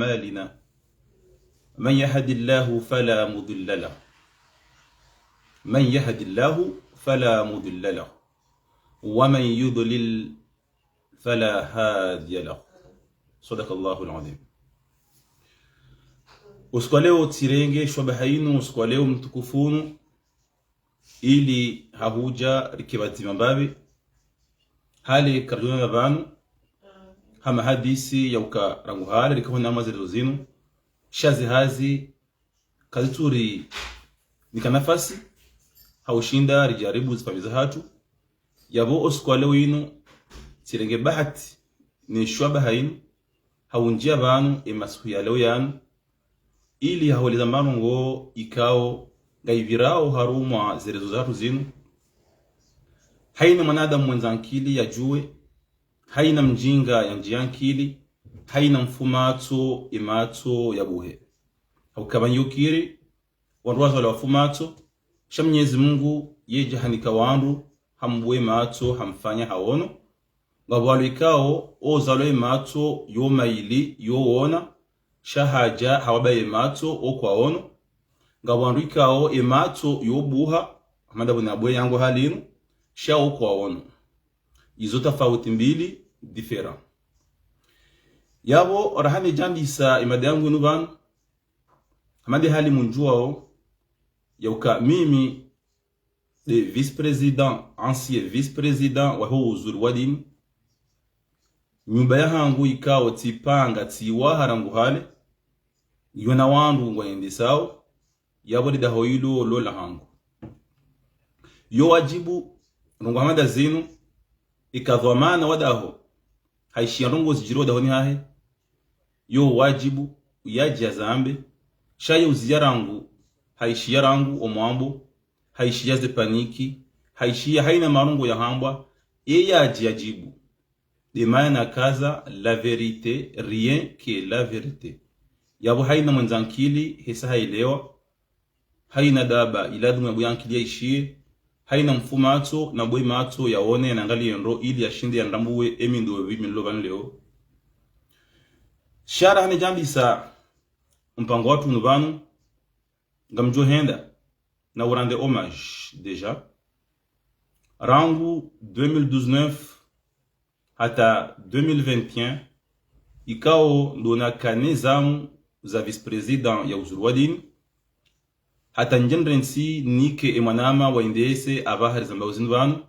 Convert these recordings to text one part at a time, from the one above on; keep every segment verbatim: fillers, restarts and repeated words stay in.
أعمالنا. من يهد الله فلا مضل له. من يهد الله فلا مضل له. ومن يضلل فلا هادي له. صدق الله العظيم. Usiku wa leo tsirenge shwabaha inu, usiku wa leo mtukufu unu, ili hahudja rike pvadzima mbapvi, hale karidjona pvanu, hama hadisi ya uka rangu hale rike hona mwa zerezo zinu, sha ze hazi kazitsuri nika nafasi, ha ushinda rijaribu zifamiyi zahatru. Yapvo usiku wa leo inu, tsirenge bahati ne shwabaha inu, ha undjia pvanu e masihu ya leo yanu, ili hahweleza marongo ikao ngayipvirao harumwa zerezo zahatru zinu. Haina mwanadamu mwendza ankili yadjuwe, haina mdjinga yandjie ankili, haina mfumatso e matso yabuhe. Hauka pvanu yukiri, wandru wazalwa wafumatso, sha Mwenyezi Mungu yedja hanika wandru, hambuwe matso, hamfanya haono. Ngapvo walo ikao, ozalwa e matso yo mayili, yo wona, sha hadja hawaba e matso, o kwaono. Ngapvo wandru ikao, e matso yo buha, hama ndapvo nabwe yangu hali inu, sha o kwaono. Izo tafauti mbili, différent. Yapvo, raha nidjandisa e mada yangu inu pvanu, hama nde hali mundjuwao, ya uka mimi nde vice-président, ancien vice-président waho Uzuri wa Dini. Nyumba yahangu ikao tsipanga tsiwaha rangu hale, yona wandru ngwayendesao, yapvo nde daho ilo lo lahangu. Yo wadjibu, ndrongo hama nda zinu, ika dhwamana wa daho, haishiya ndrongo zidjiri dahoni hahe, yo wadjibu, uyadji yazambe, sha ye uziya rangu, haishiya rangu o mwambo, haishiya ze paniki, haishiya haina marongo yahambwa, ye yadji yadjibu. Nde mana nakaza la vérité, rien que la vérité. Yapvo haina mwendza ankili, hesa haelewa, haina daba, ilazimu yabuye ankili yaishiye, haina mfumatso, nabuwe matso, yaone, yanangaliye ndro, ili yashinde yandrambuwe, e mi ndopvi mi nilo pvanu leo. Sha raha nidjandisa mpango watru unu pvanu, ngamdjo henda na urendre hommage déjà. Rangu deux mille dix-neuf hata deux mille vingt et un, ikao ndo nakana e zamu za vice-président ya Uzuri wa Dini, hata ndjendre ntsi nike e mwanama wa I N D S apvaha rizambao zinu pvanu,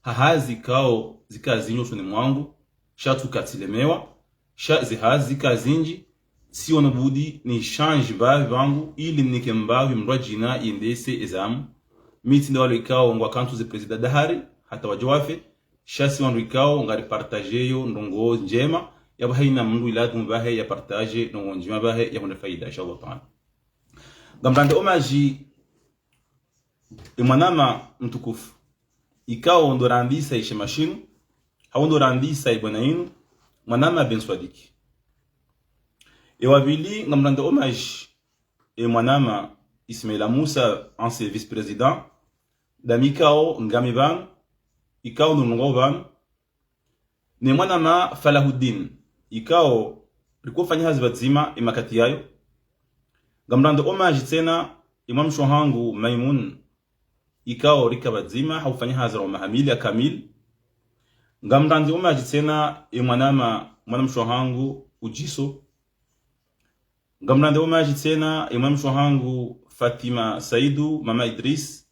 ha hazi ikao zika zindji usoni mwangu, sha tsuka tsilemewa, sha ze hazi zika zindji, tsiona budi ni change mbapvi pvangu, ili nike mbapvi mndru wa djina yendese e zamu. Mi tsi nde walo ikao ngwakantsu ze président dahari, hata wadje wafe, sha si wandru ikao ngari partageyo ndrongo ndjema, yapvo haina mndru ilazimu pvahe ya partage ndrongo ndjema pvahe ya hundre faida, inshallah taala. Ngamrendre hommage e mwanama mtukufu, ikao ndo randisa e shama shinu, hau ndo randisa e bwana inu, mwanama Ben Swadiki. E wa pvili, ngamrendre hommage e mwanama Ismaila Musa, ancien vice-président, dami ikao ngami pvanu, ikao ndo mlongo pvanu, ne mwanama Falahuddin, ikao riko fanya hazi pvadzima e makati yayo. Ngamrendre hommage tsena e mwanamshe wahangu Maimun, ikao rika pvadzima ha ufanya hazi ra maha mili ya kamili. Ngamrendre hommage tsena e mwanama, mwanamshe wahangu Ujiso. Ngamrendre hommage tsena e mwanamshe wahangu Fatima Saidu, mama Idris,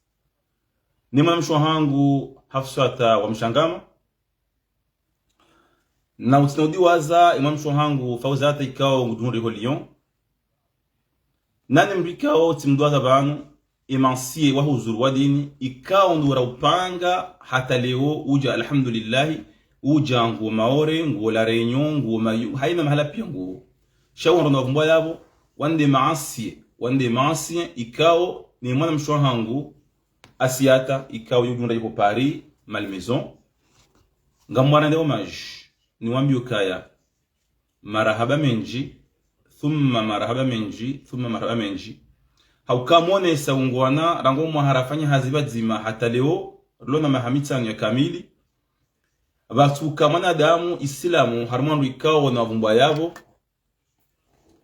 ne mwanamshe wahangu Hafswata wa Mshangama. Na utsina udiwaza e mwanamshe wahangu Fauzata ikao ngudjihundra ho Lyon. Nane mndru ikao tsimdiwaza pvanu, e mansye waho Uzuri wa Dini, ikao ndo ra upanga hata leo udja, alhamdulillahi, udja nguo Maore, nguo La Réunion, nguo Mayu, haina mahala pia nguo. Sha wandru na wavumbwa yapvo, wande mansye, wande mansye, ikao ne mwanamshe wahangu, Asiata, ikao yudjihundra iho Paris, Malmaison. Ngamrendre hommage, niwambiyo ukaya marahaba mendji, thumma marahaba mendji, thumma marahaba mendji. Ha uka mwonesa ungwana, rangu mwaha rafanya hazi pvadzima hata leo, rilo na maha mitsanu ya kamili. Pvatsuka mwanadamu Isilamu, harumwa wandru ikao na wavumbwa yapvo,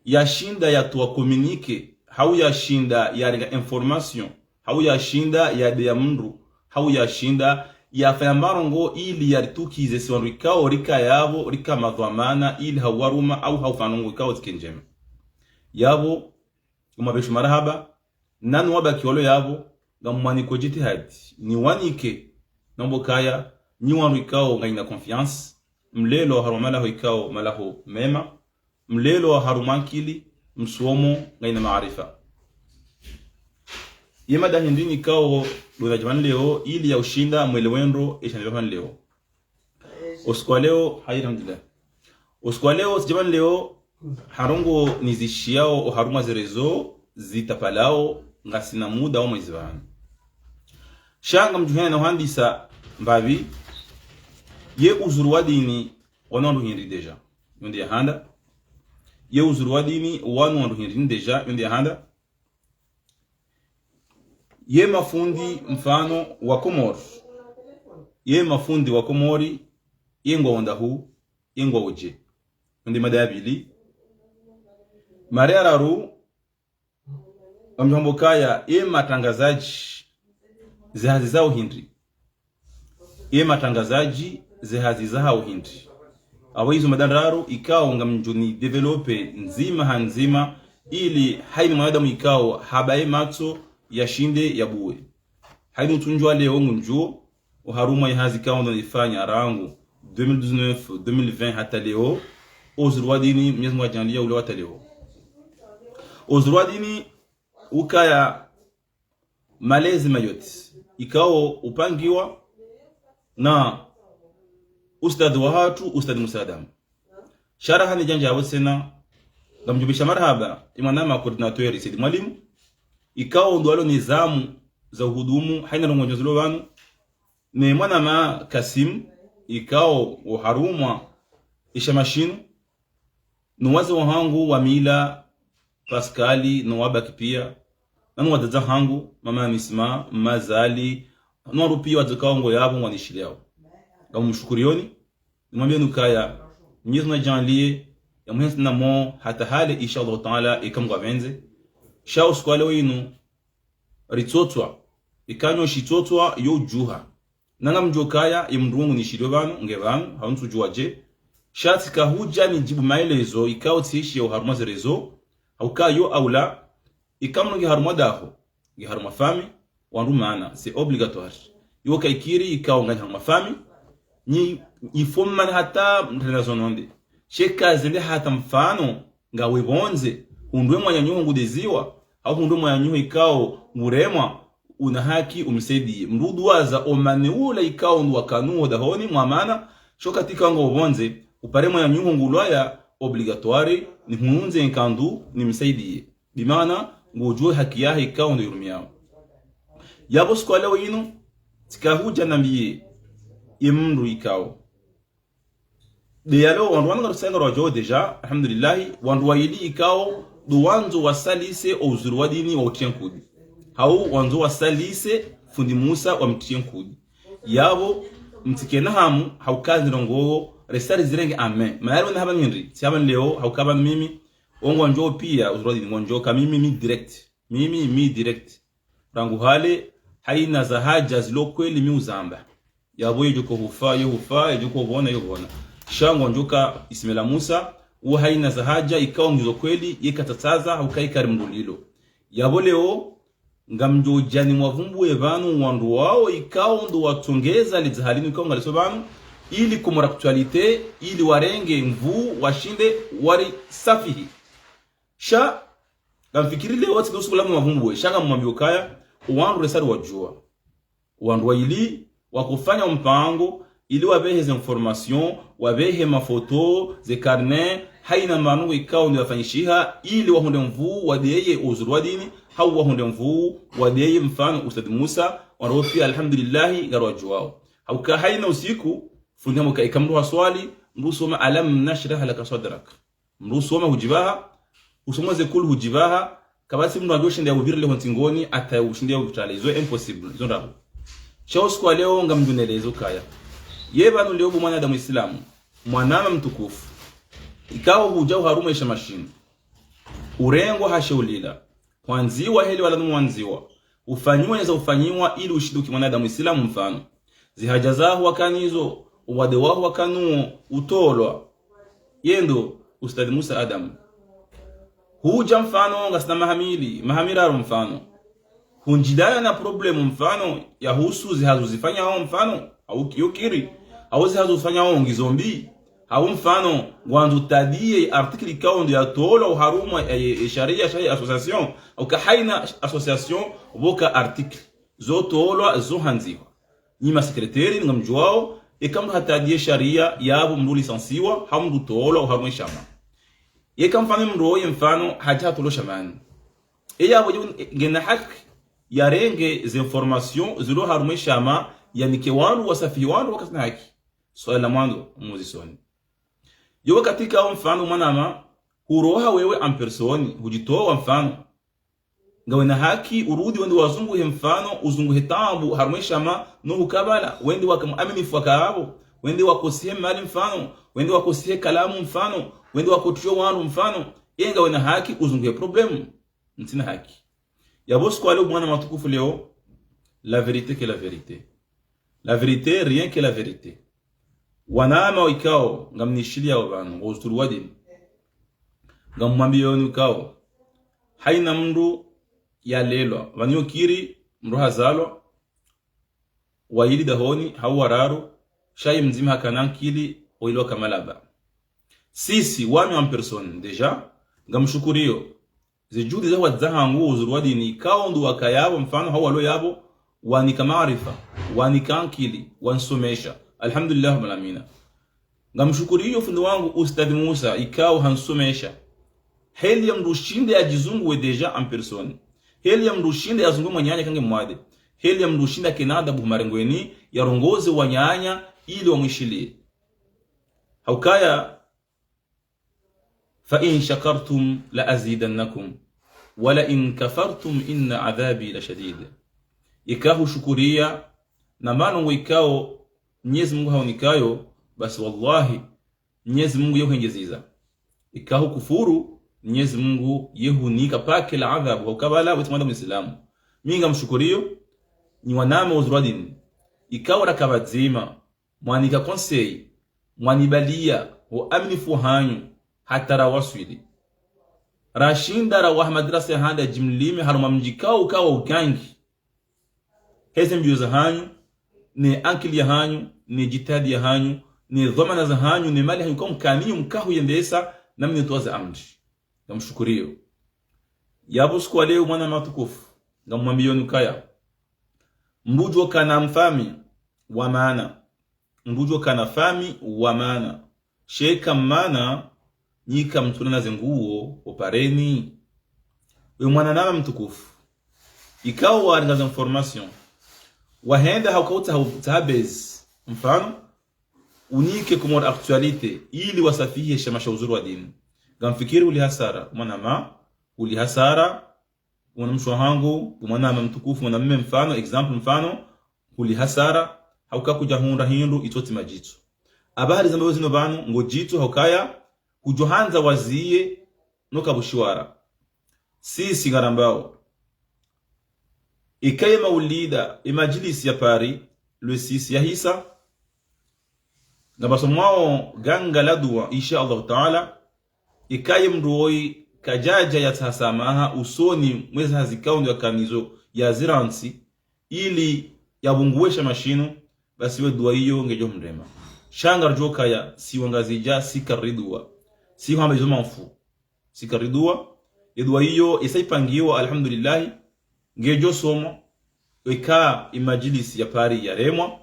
yashinda yatowa communiqué, hau yashinda yarenga information, hau yashinda yadeya mndru, hau yashinda yafanya marongo ili yaritukize si wandru ikao rika yapvo, rika madhwamana, ili hau waruma, au hau fanya ndrongoo ikao tsike ndjema. Yapvo, ngamwambesho marahaba, nani wabaki walo yapvo, ngamwaniko jitihadi, ni wanike, nambo kaya, nyi wandru ikao nganyina confiance, mlelwa harumwa malaho ikao malaho mema, mlelwa harumwa ankili, msomo, nganyina maarifa. Ye mada hindri nikao ndo nadja pvanu leo, ili ya ushinda mwelewe ndro, esha nipvanu leo. Usiku wa leo, hayi, alhamdulillah. Usiku wa leo, tsidja pvanu leo, ha ndrongoo nizishiyao oharumwa ze réseaux zitapalao, ngasina muda wa mwezi pvanu. Sha ngamdjuhena na uhandisa mbapvi, ye uzuri wa dini, wanu wandru hindri déjà. Yo nde ya handa. Ye uzuri wa dini, wanu wandru hindri déjà, yo nde ya handa. Ye mafundi mfano wa Komori. Ye mafundi wa Komori, ye ngwao ndahu, ye ngwao dje. Yo nde mada ya pvili. Mada ya raru, ngamdjo hamba kaya, ye matrangazadji, ze hazi zao hindri. Ye matrangazadji, ze hazi zahao hindri. Apvo izo mada ndraru, ikao ngamdjo ni développé ndzima ha ndzima, ili hayina mwanadamu ikao hamba ye matso yashinde yabuwe. Hayina utsundjuwa leo ngundjuo, oharumwa ye hazi ikao ndo nifanya rangu deux mille dix-neuf, deux mille vingt hata leo, uzuri wa dini, Mwenyezi Mungu hadjaanliya ule hata leo. Uzuri wa dini, ukaya malezi Mayotte, ikao upangiwa na ustadh wahatru, Ustadh Musa Adamu. Sha raha nidjandja yapvo tsena, ngamdjo mpvesha marahaba, ye mwanama coordinateur Said Mwalimu, ikao ndo walo nizamu za uhudumu, hayina ndrongoo ndjo zilo pvanu, ne mwanama Kasim, ikao oharumwa ye shama shinu, no wazee wahangu wa mila, Pascal, no wabaki pia, nano wadzadze wahangu, mama Nisma, mma Zali, no wandru pia wadzokao ngo yapvo ngwanishiliyao. Ngamumshukurioni, nimwambieni ukaya, Mwenyezi Mungu nadjaanliye, yamuhentsi namo hata hale, insha Allahu Taala, eka Mngu hapvendze. Sha usiku wa leo inu, ritsotswa, eka nyoshi itsotswa, yo udjuha. Na ngamdjo kaya, ye mndru ngu nishiliyo pvanu, nge pvanu, hau ntsudjuwa dje. Sha tsika hudja nidjibu maelezo, ikao tsishiya oharumwa ze réseaux, hauka yo aula, ika mndru nge harumwa daho, nge harumwa famille, wandru mana, c'est obligatoire. Yo kaikiri, ikao nganyi harumwa famille, ni, il faut mana hata mtrenda zononde. Sha eka zende hata mfano, ngawe pvondze, hundre mwananyaho ngudeziwa, hau hundre mwananyaho ikao nguremwa, una haki umsaidiye. Mndru uduwaza omane ula ikao ndo wakana uho dahoni mwa mana, sha eka ngawe pvondze, upare mwananyaho ngulwaya, obligatoire, nihundze nkandu, nimsaidiye. Bimaana, ngudjuwe haki yahe ikao ndo yirumiyao. Yapvo usiku wa leo inu, tsika hudja nambiye, ye mndru ikao. Nde yalo, wandru wanu ngarusaya ngarwadjuwao déjà, alhamdulillahi, wandru wayili ikao, ndo wandzo wasalise o uzuri wa dini wautriye nkudi. Hau wandzo wasalise fundi Musa wamtriye nkudi. Yapvo, mtsikena hamu, hauka zi ndrongoo, resa rizirenge en main. Mana yalo na hamba hindri, tsi hamba leo, hauka hamba mimi, o ngwandjo pia, uzuri wa dini ngwandjo ka mimi, mi direct. Mimi, mi direct. Rangu hale, hayina za haja zilo kweli mi uzamba. Yapvo yedjo ko hufa, yo hufa, yedjo ko pvona, yo pvona. Sha ngwandjo ka Ismaila Musa, uwo hayina za haja, ikao ngizo kweli, ye katsatsaza, hauka ikari mndru lilo. Yapvo leo, ngamdjo djani mwavumbuwe pvanu wandru wao, ikao ndo watsongeza lidza halinu, ikao ngaliso pvanu, ili Comores Actualité, ili warenge nvuu, washinde, wari safihi. Sha, ngamfikiri leo tsi ndo usiku la mwavumbuwe, sha ngamumwambiyo ukaya, owandru resa riwadjuwa. Owandru wayili, wakofanya mpango, ili wapvehe ze information, wapvehe mafoto, ze carnet, hayina manuwe ikao ndo yafanyishiha, ili wahundre nvuu, wadeye o uzuri wa dini, hau wahundre nvuu, wadeye mfano Ustadh Musa, wandru pia alhamdulillahi, ngarwadjuwao. Hauka hayina usiku, fundi hamba ka ika mndru haswali, mndru usoma ألم نشرح لك صدرك. Mndru usoma hudjipvaha, usoma ze kulu hudjipvaha, kapvatsi mndru yadjo shinda ya uviriliye ho ntsingoni, hata ushinde ya utrale, izo impossible, izo ndrabo. Sha usiku wa leo ngamdjo neleza ukaya. Ye pvanu leo bo mwanadamu Islamu, mwanama mtukufu. Ikao hudja oharumwa ye shama shinu. Urengwa ha she ulila. Hwandziwa heli wala numwandziwa. Ufanyiwa eza ufanyiwa ili ushinde uki mwanadamu Isilamu mfano. Zihaja zaho wakanazo, uwade waho wakanuwo, utolwa. Yendo, Ustadh Musa Adam. Huja mfano, ngasina maha mili, maha miraru mfano. Hunjidaya na problemu mfano, yahusu zihazo zifanyao mfano, hau ki-, yo kiri, hau zihazo zifanyao ngizo mbi, hau mfano, ngwandzo utadiye artikili ikao ndo yatolwa oharumwa ye, ye, ye sharia shahe association, hauka haina association, pvoka artikili. Zo tolwa, zo handziwa. Nyi masekreteri, ngamdjuwao, eka mndru hatadiye sharia, yapvo mndru lisansiwa, hau mndru tolwa oharumwa ye shama. Yeka mfano mndru oye mfano, haja hatolwa shamani. Eya pvo dje ngena haki yarenge ze information zilo harumwa ye shama yanike wandru wasafihi wandru wakasina haki. Swala la mwandzo muzisoni. Yo wakati ikao mfano mwanama huroha wewe en personne, hujitowa mfano. Ngawena haki urudi wende wazunguhe mfano, uzunguhe taabu harumwa ye shama, no hukabala, wende waka muaminifu wakapvo, wende wakosihe mali mfano, wende wakosihe kalamu mfano, wende wakotriyo wandru mfano, e ngawena haki uzunguhe problemu. Ntsina haki. Yapvo siku wa leo mwanama mtukufu leo, la vérité que la vérité. La vérité, rien que la vérité. Wanama ikao, ngamnishiliyao pvanu, ngo uzuri wa dini. Ngamwambiyoni ikao, haina mndru yalelwa, pvanu yo kiri, mndru hazalwa, wayili dahoni, hau wararu, sha ye mdzima hakana nkili, oyilwa kamalaba. Sisi, wami en personne, déjà, ngamshukuriyo. Ze juhudi za wadzadze hangu, uzuri wa dini, ikao ndo wakaya pvo mfano, hau walo yapvo, wanika maarifa, wanika nkili, wansomesha. Alhamdulillah, rabbil alamina. Ngamshukuriyo fundi wangu, Ustadh Musa, ikao hansomesha. Heli ya mndru shinde yajizunguwe déjà en personne. Heli ya mndru shinde yazunguwe mwananya kange mwade. Heli ya mndru shinde yakena adabu marengweni, yarongoze wananya, ili wamwishiliye. Haukaya, فإن شكرتم لأزيدنكم ولئن كفرتم إن عذابي لشديد. Ika hushukuriya, na manongo ikao Mnyezi Mungu haunikayo, basi wallahi, Mnyezi Mungu ye huhengezeza. Ika hukufuru, Mnyezi Mungu ye hunika pake la adhabu, haukabala wetsi mwanadamu Isilamu. Mi ngamshukuriyo, nyi wanama uzuri wa dini. Ikao raka pvadzima, mwanika conseil, mwanibaliya, ho aminifu hanyu, hata rawaswili. Rashinda rawaha madrasa ya handa jimlime, harumwa mdji ikao ukao ugangi. Heze mbiyo za hanyu, ne ankili ya hanyu, ne jitihadi ya hanyu, ne dhwamana za hanyu, ne mali hanyu, kwa mkaniyo mkahu yendesa, na mnitowa za amri. Ngamshukuriyo. Yapvo siku wa leo mwanama mtukufu, ngamwambiyoni ukaya. Mndru udjo kana mfami wa maana. Mndru udjo kana fami wa maana. Sha eka mana, nyi kamtsuna na ze nguo, opareni. We mwanama mtukufu. Ikao waringa ze information. Wahenda hauka utsaha, utsaha buzz. Mfano, unike Comores Actualité, ili wasafihi ye shama sha uzuri wa dini. Ngamfikiri huli hasara, mwanama, huli hasara, mwanamshe wahangu, mwanama mtukufu, mwanamme mfano, exemple mfano, huli hasara, hauka kudja hundra hindru, itso tsi madjitso. Apvaha rizamba wezino pvanu, ngo djitso, haukaya, hudjo handza waziye, no kapvushiwara. Sisi ngarambao. Ikaye maulida, ye majilisi ya Paris, le six yahisa. Ngapvasomwao ganga la dua, insha Allah Ta'ala. Ikaye mndru woyi kadjadja yatsaha samaha, usoni mweza hazi ikao ndo yakanizo ya zirantsi, ili yapvunguwe shama shinu, basi we dua iyo ngedjo mrema. Sha ngaridjo kaya, si wangazidja, si kari dua. Si hwamba izo mamfu. Si kari dua, ye dua iyo, isa ipangiwa, alhamdulillahi, ngedjo somwa, eka ye majilisi ya Paris yaremwa,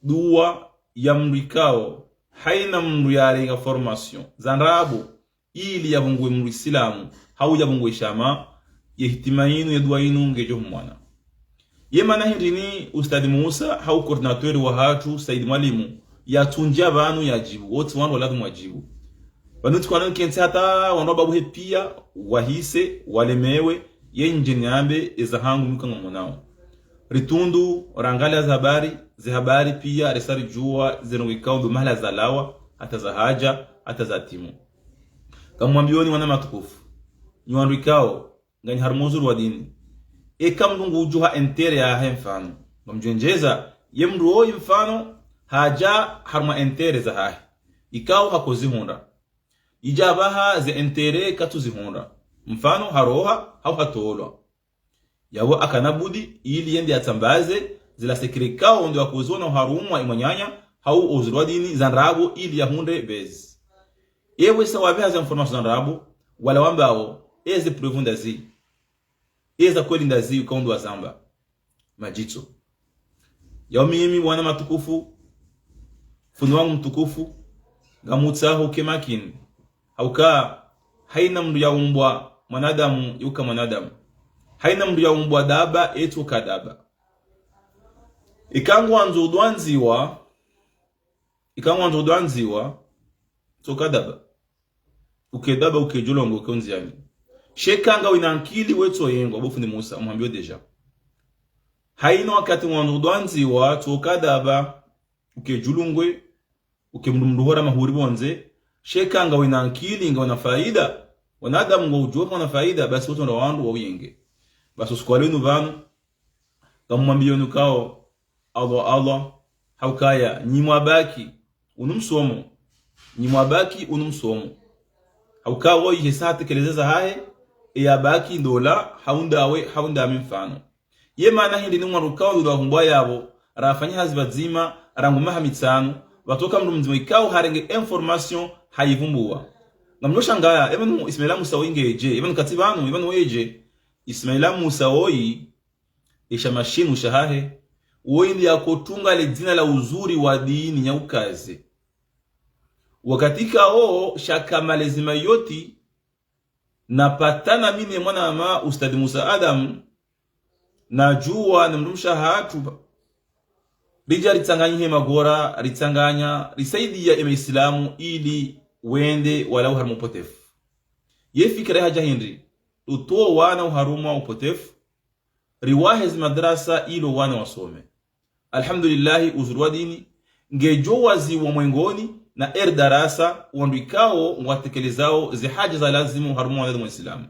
dua ya mndru ikao, haina mndru yarenga formation, za ndrabo, ili yapvunguwe mndru Isilamu, hau yapvunguwe shama, ye hitima inu, ye dua inu, ngedjo humwana. Ye mana hindri ni Ustadh Musa, hau coordinateur wahatru, Said Mwalimu, yatsundja pvanu yadjibu, wotsi wandru walazimu wadjibu. Pvanu tsi kwana nkentsi hata wandru wababuhe pia, wahise, walemewe, ye ndje niambe, eza hangu nuka ngamonao. Ritundu, rangaliya ze habari, ze habari pia, resa ridjuwa, ze ndrongoo ikao ndo mahala zalawa, hata zahadja, hata zatimu. Ngamwambiyoni mwanama mtukufu. nyi wandru ikao nganyi harumwa uzuri wa dini. Eka mndru ngudjuha intérêt yahahe mfano, ngamdjwendjeza, ye mndru woyi mfano, hadja harumwa intérêt zahahe. Ikao hakozihundra. Idja apvaha ze intérêt katsuzihundra. Mfano, haroha, hau hatolwa. Yapvo akana budi, ili yende yatsambaze, zila secret ikao ndo yakoziona oharumwa emwananya, hau uzuri wa dini za ndrabo ili yahundre buzz. Ewe sa wapveha za information za ndrabo, wala wambao, eze preuve ndazi, eza kweli ndazi, ukao ndo wazamba. Madjitso. Yapvo mimi wana matukufu, fundi wangu mtukufu, ngamutsaho uke makini. Hauka, haina mndru yaumbwa mwanadamu, yeuka mwanadamu. Haina mndru yaumbwa daba, etsoka daba. Ika ngwandzo udwandziwa, ika ngwandzo udwandziwa, tsoka daba. Uke daba, uke djulongo, uke undziani. Sha eka ngawina ankili wetso yengwa, bo fundi Musa, umwambio déjà. Haina wakati ngwandzo udwandziwa, tsoka daba, uke djulungwe, uke mndru mndru hora mahuri pvondze, sha eka ngawina ankili, ngawina faida, wanadamu ngwaudjuwa wana faida, basi wotso ndo wandru wa uyenge. Basi usiku wa leo inu pvanu, ngamumwambio inu kao, Allah, Allah, haukaya, nyi mwabaki, unu msomo, nyi mwabaki, unu msomo. Hauka woyi hesa hatekeleze zahahe, eyabaki ndola, hau ndawe, hau ndami mfano. Ye mana hindri ni mwaruka wa lulwa humbwa yapvo, rafanya hazi pvadzima, rangu maha mitsanu, pvatsoka mndru mdzima ikao harenge information haivumbuwa. Ngamdjo shangaya, epvanu Ismaila Musa woyi ngedje, epvanu katsi pvanu, epvanu wedje. Ismaila Musa woyi, esha mashinu shahahe, woyi ndi yakotunga le dzina la uzuri wa dini nyaukaze. Wakati kao, shaka malezi mayoti, napatana mi ne mwanama Ustadh Musa Adam, nadjuwa ne mdrumshe wahatru, ridja ritsanganyihe magora, ritsanganya, risaidiya ema Islamu ili wende walawe harumwa upotefu. Ye fikira yahadja hindri, utowa wana oharumwa upotefu, riwahe ze madrasa ili owana wasome. Alhamdulillahi, uzuri wa dini, ngedjo waziwa mwengoni na eri darasa, wandru ikao ngwatekelezao ze haja za lazimu harumwa wanadamu wa Islamu.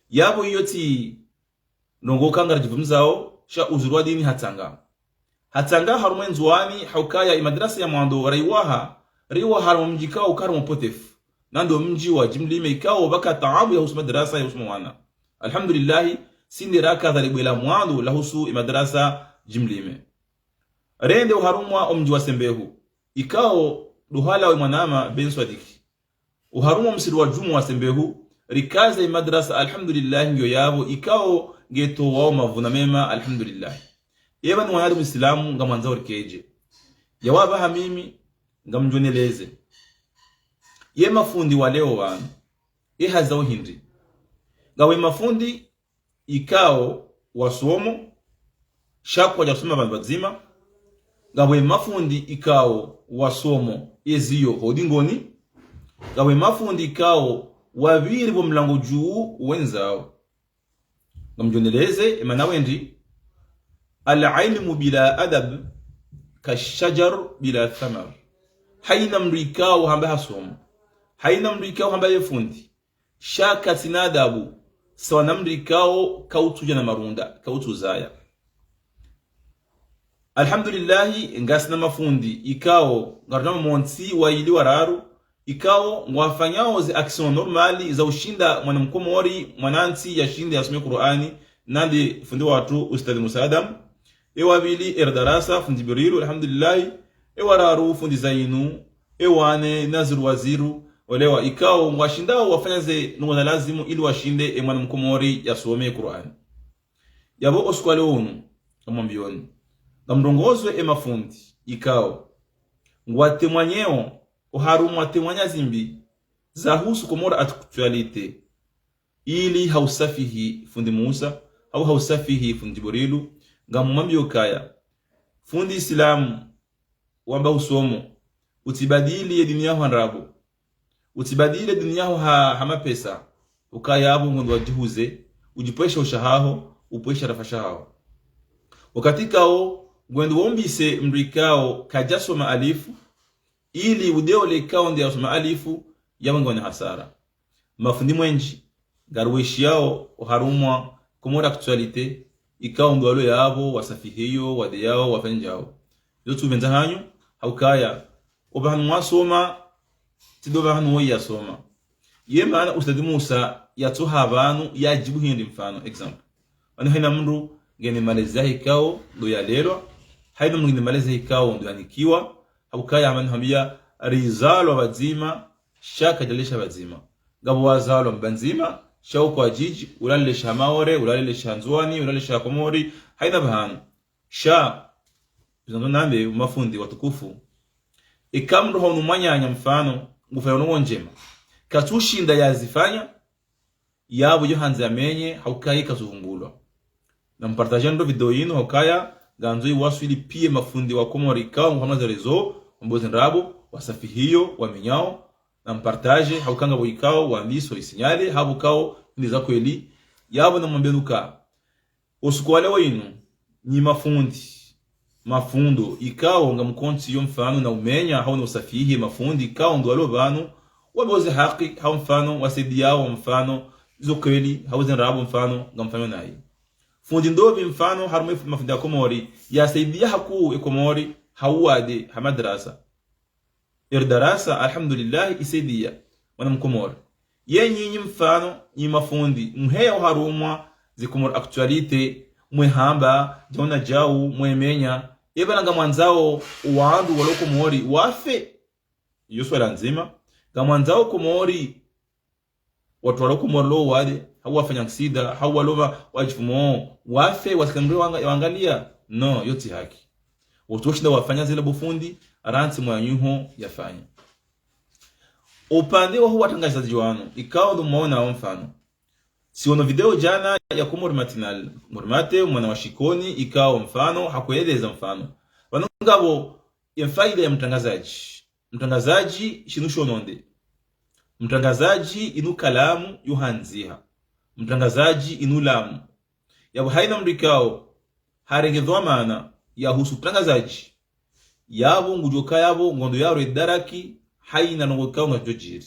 Yapvo iyo tsi ndrongoo ka ngaridjivumzao, sha uzuri wa dini hatsanga. Hatsanga harumwa Ndzuwani, haukaya emadrasa ya mwando raiwaha, raiwaha harumwa mdji ikao uka harumwa upotefu. Na ndo mdji wa Djimlime ikao pvaka taabu yahusu madrasa yahusu mawana. Alhamdulillahi, si nde raka dhalibwe la mwando lahusu emadrasa Djimlime. Rende oharumwa omdji wa Sembehu, ikao ndo halawa emwanama Ben Swadiki. Oharumwa omsiri wa djumwa wa Sembehu, rikaza emadrasa, alhamdulillahi, ngiyo yapvo, ikao ngetowao mavuna mema, alhamdulillahi. Epvanu wanadamu Islamu ngamwandzao rikedje. Yapvo apvaha mimi, ngamdjo neleze. Ye mafundi wa leo wanu, ehazi yawo hindri. Ngawe mafundi, ikao wasomo, sha kwadjasoma pvandru pvadzima, ngapvo emafundi ikao wasomo eziyo ho dingoni, ngapvo emafundi ikao wapviri pvo mlango dju wendzao. Ngamdjo neleze, emana wendji, العلم بلا أدب كالشجر بلا ثمر. Haina mndru ikao hamba hasomo. Haina mndru ikao hamba ye fundi. Sha katsina adabu, sawa na mndru ikao kautsudja na marunda, kautsuzaya. Alhamdulillahi, ngasina mafundi, ikao, ngarina montsi, waili, wararu, ikao, ngwafanyao ze action normale za ushinda mwana mkomori, mwanantsi, yashinde yasome Kur'ani, nandi fundi watru, Ustadh Musa Adam, ewa pvili, Erdarasa, fundi Jibrilu, alhamdulillahi, ewa raru, fundi Zainu, ewa ne, Naziru Waziru, olewa ikao, ngwashindao wafanya ze ndrongoo za lazimu ili washinde emwana mkomori yasome Kur'ani. Yapvo osiku wa leo unu, ngamwambioni, ngamrongozwe emafundi, ikao, ngwatemwanyeo, oharumwa temwanya zimbi, zahusu Comores Actualité, ili hausafihi fundi Musa, hau hausafihi fundi Jibrilu, ngamumwambio kaya, fundi Islamu, wamba usomo, utsibadili ye dini yaho ha ndrabo, utsibadili ye dini yaho ha, ha mapesa, ukaya apvo ngondo wadjihuze, udjipvweshe usha haho, upvweshe rafa shahaho. Wakati kao, ngwendo wombise mndru ikao kadjasoma alifu, ili ude ole ikao nde yasoma alifu, yapvo ngwena hasara. Mafundi mwendji, Ngariweshiyao oharumwa Comores Actualité, ikao ndo walo yapvo, wasafihiyo, wadeyao, wafanyao. Zo tsupvendza hanyu, haukaya, opvahanu mwasoma, tsi ndo pvahanu woyi yasoma. Ye mana Ustadh Musa yatsoha pvanu yadjibu hindri mfano, exemple. Pvanu haina mndru ngena malezi yahe ikao ndo yalelwa, haina mndru ngena malezi yahe ikao ndo yanikiwa, haukaya amani hambia rizalwa pvadzima, sha kadjalesha pvadzima. Ngapvo wazalwa Mbandzima, sha uko Wadjidji, ulalelesha Maore, ulalelesha Ndzuani, ulalelesha Komori, haina pvahanu. Sha, bizanzo nambe, mafundi watukufu. Eka mndru haunu mwananya mfano, ngufanya ndrongo ndjema. Katsushinda yazifanya, yapvo yo handzi yamenye, haukaya kazuvumbulwa. Nampartaje ndo video yinu, haukaya, ngandzo iwaswili piya mafundi wa Komori ikao, ngwamna ze réseaux, wambozi ndrabo, wasafihiyo, wamenyao, nampartaje, hauka ngapvo ikao, wandiso isinyale, hapvo ikao, ndiza kweli, yapvo namwambe nuka. Osiku wa leo inu, nyi mafundi, mafundo, ikao ngamkontsi yo mfano na umenya, hau na usafihi mafundi, ikao ndo walo pvanu, wambozi haki, hau mfano, wasaidiyao mfano, zo kweli, hau ze ndrabo mfano, ngamfanyo nayi. Fundi ndopvi mfano, harumwa mafundi ya Komori, yasaidiya hakuu e Komori, hau wade, ha madrasa. Eri darasa, alhamdulillah, isaidiya mwana Mkomori. Ye nyinyi mfano, nyi mafundi, muheya oharumwa ze Comores Actualité, mwehamba, djau na djau, mwemenya, eba ngamwandzao, owandru walo Komori, wafe. Iyo swala ndzima, ngamwandzao Komori, watru walo Komori lo wade, hau wafanya aksida, hau walo pva wadjifumo, wafe, wasikandre wanga-, wangaliya. No, yo tsi haki. Wotru washinda wafanya zila bo fundi, rantsi mwananyuho yafanya. Upande waho watrangazadji wanu, ikao ndo mwaona wo mfano. Siono video djana ya Comores Matinal, Comores Matin, mwana wa Shikoni, ikao mfano, hakueleza mfano. Pvanu ngapvo, ye faida ya mtrangazadji. Mtrangazadji shinu shononde. Mtrangazadji inu kalamu yo handziha. Mtrangazadji inu lamu. Yapvo haina mndru ikao harenge dhwamana yahusu utrangazadji, yapvo ngudjoka yapvo ngondo yaro idaraki, haina ndrongo ikao ngadjodjiri.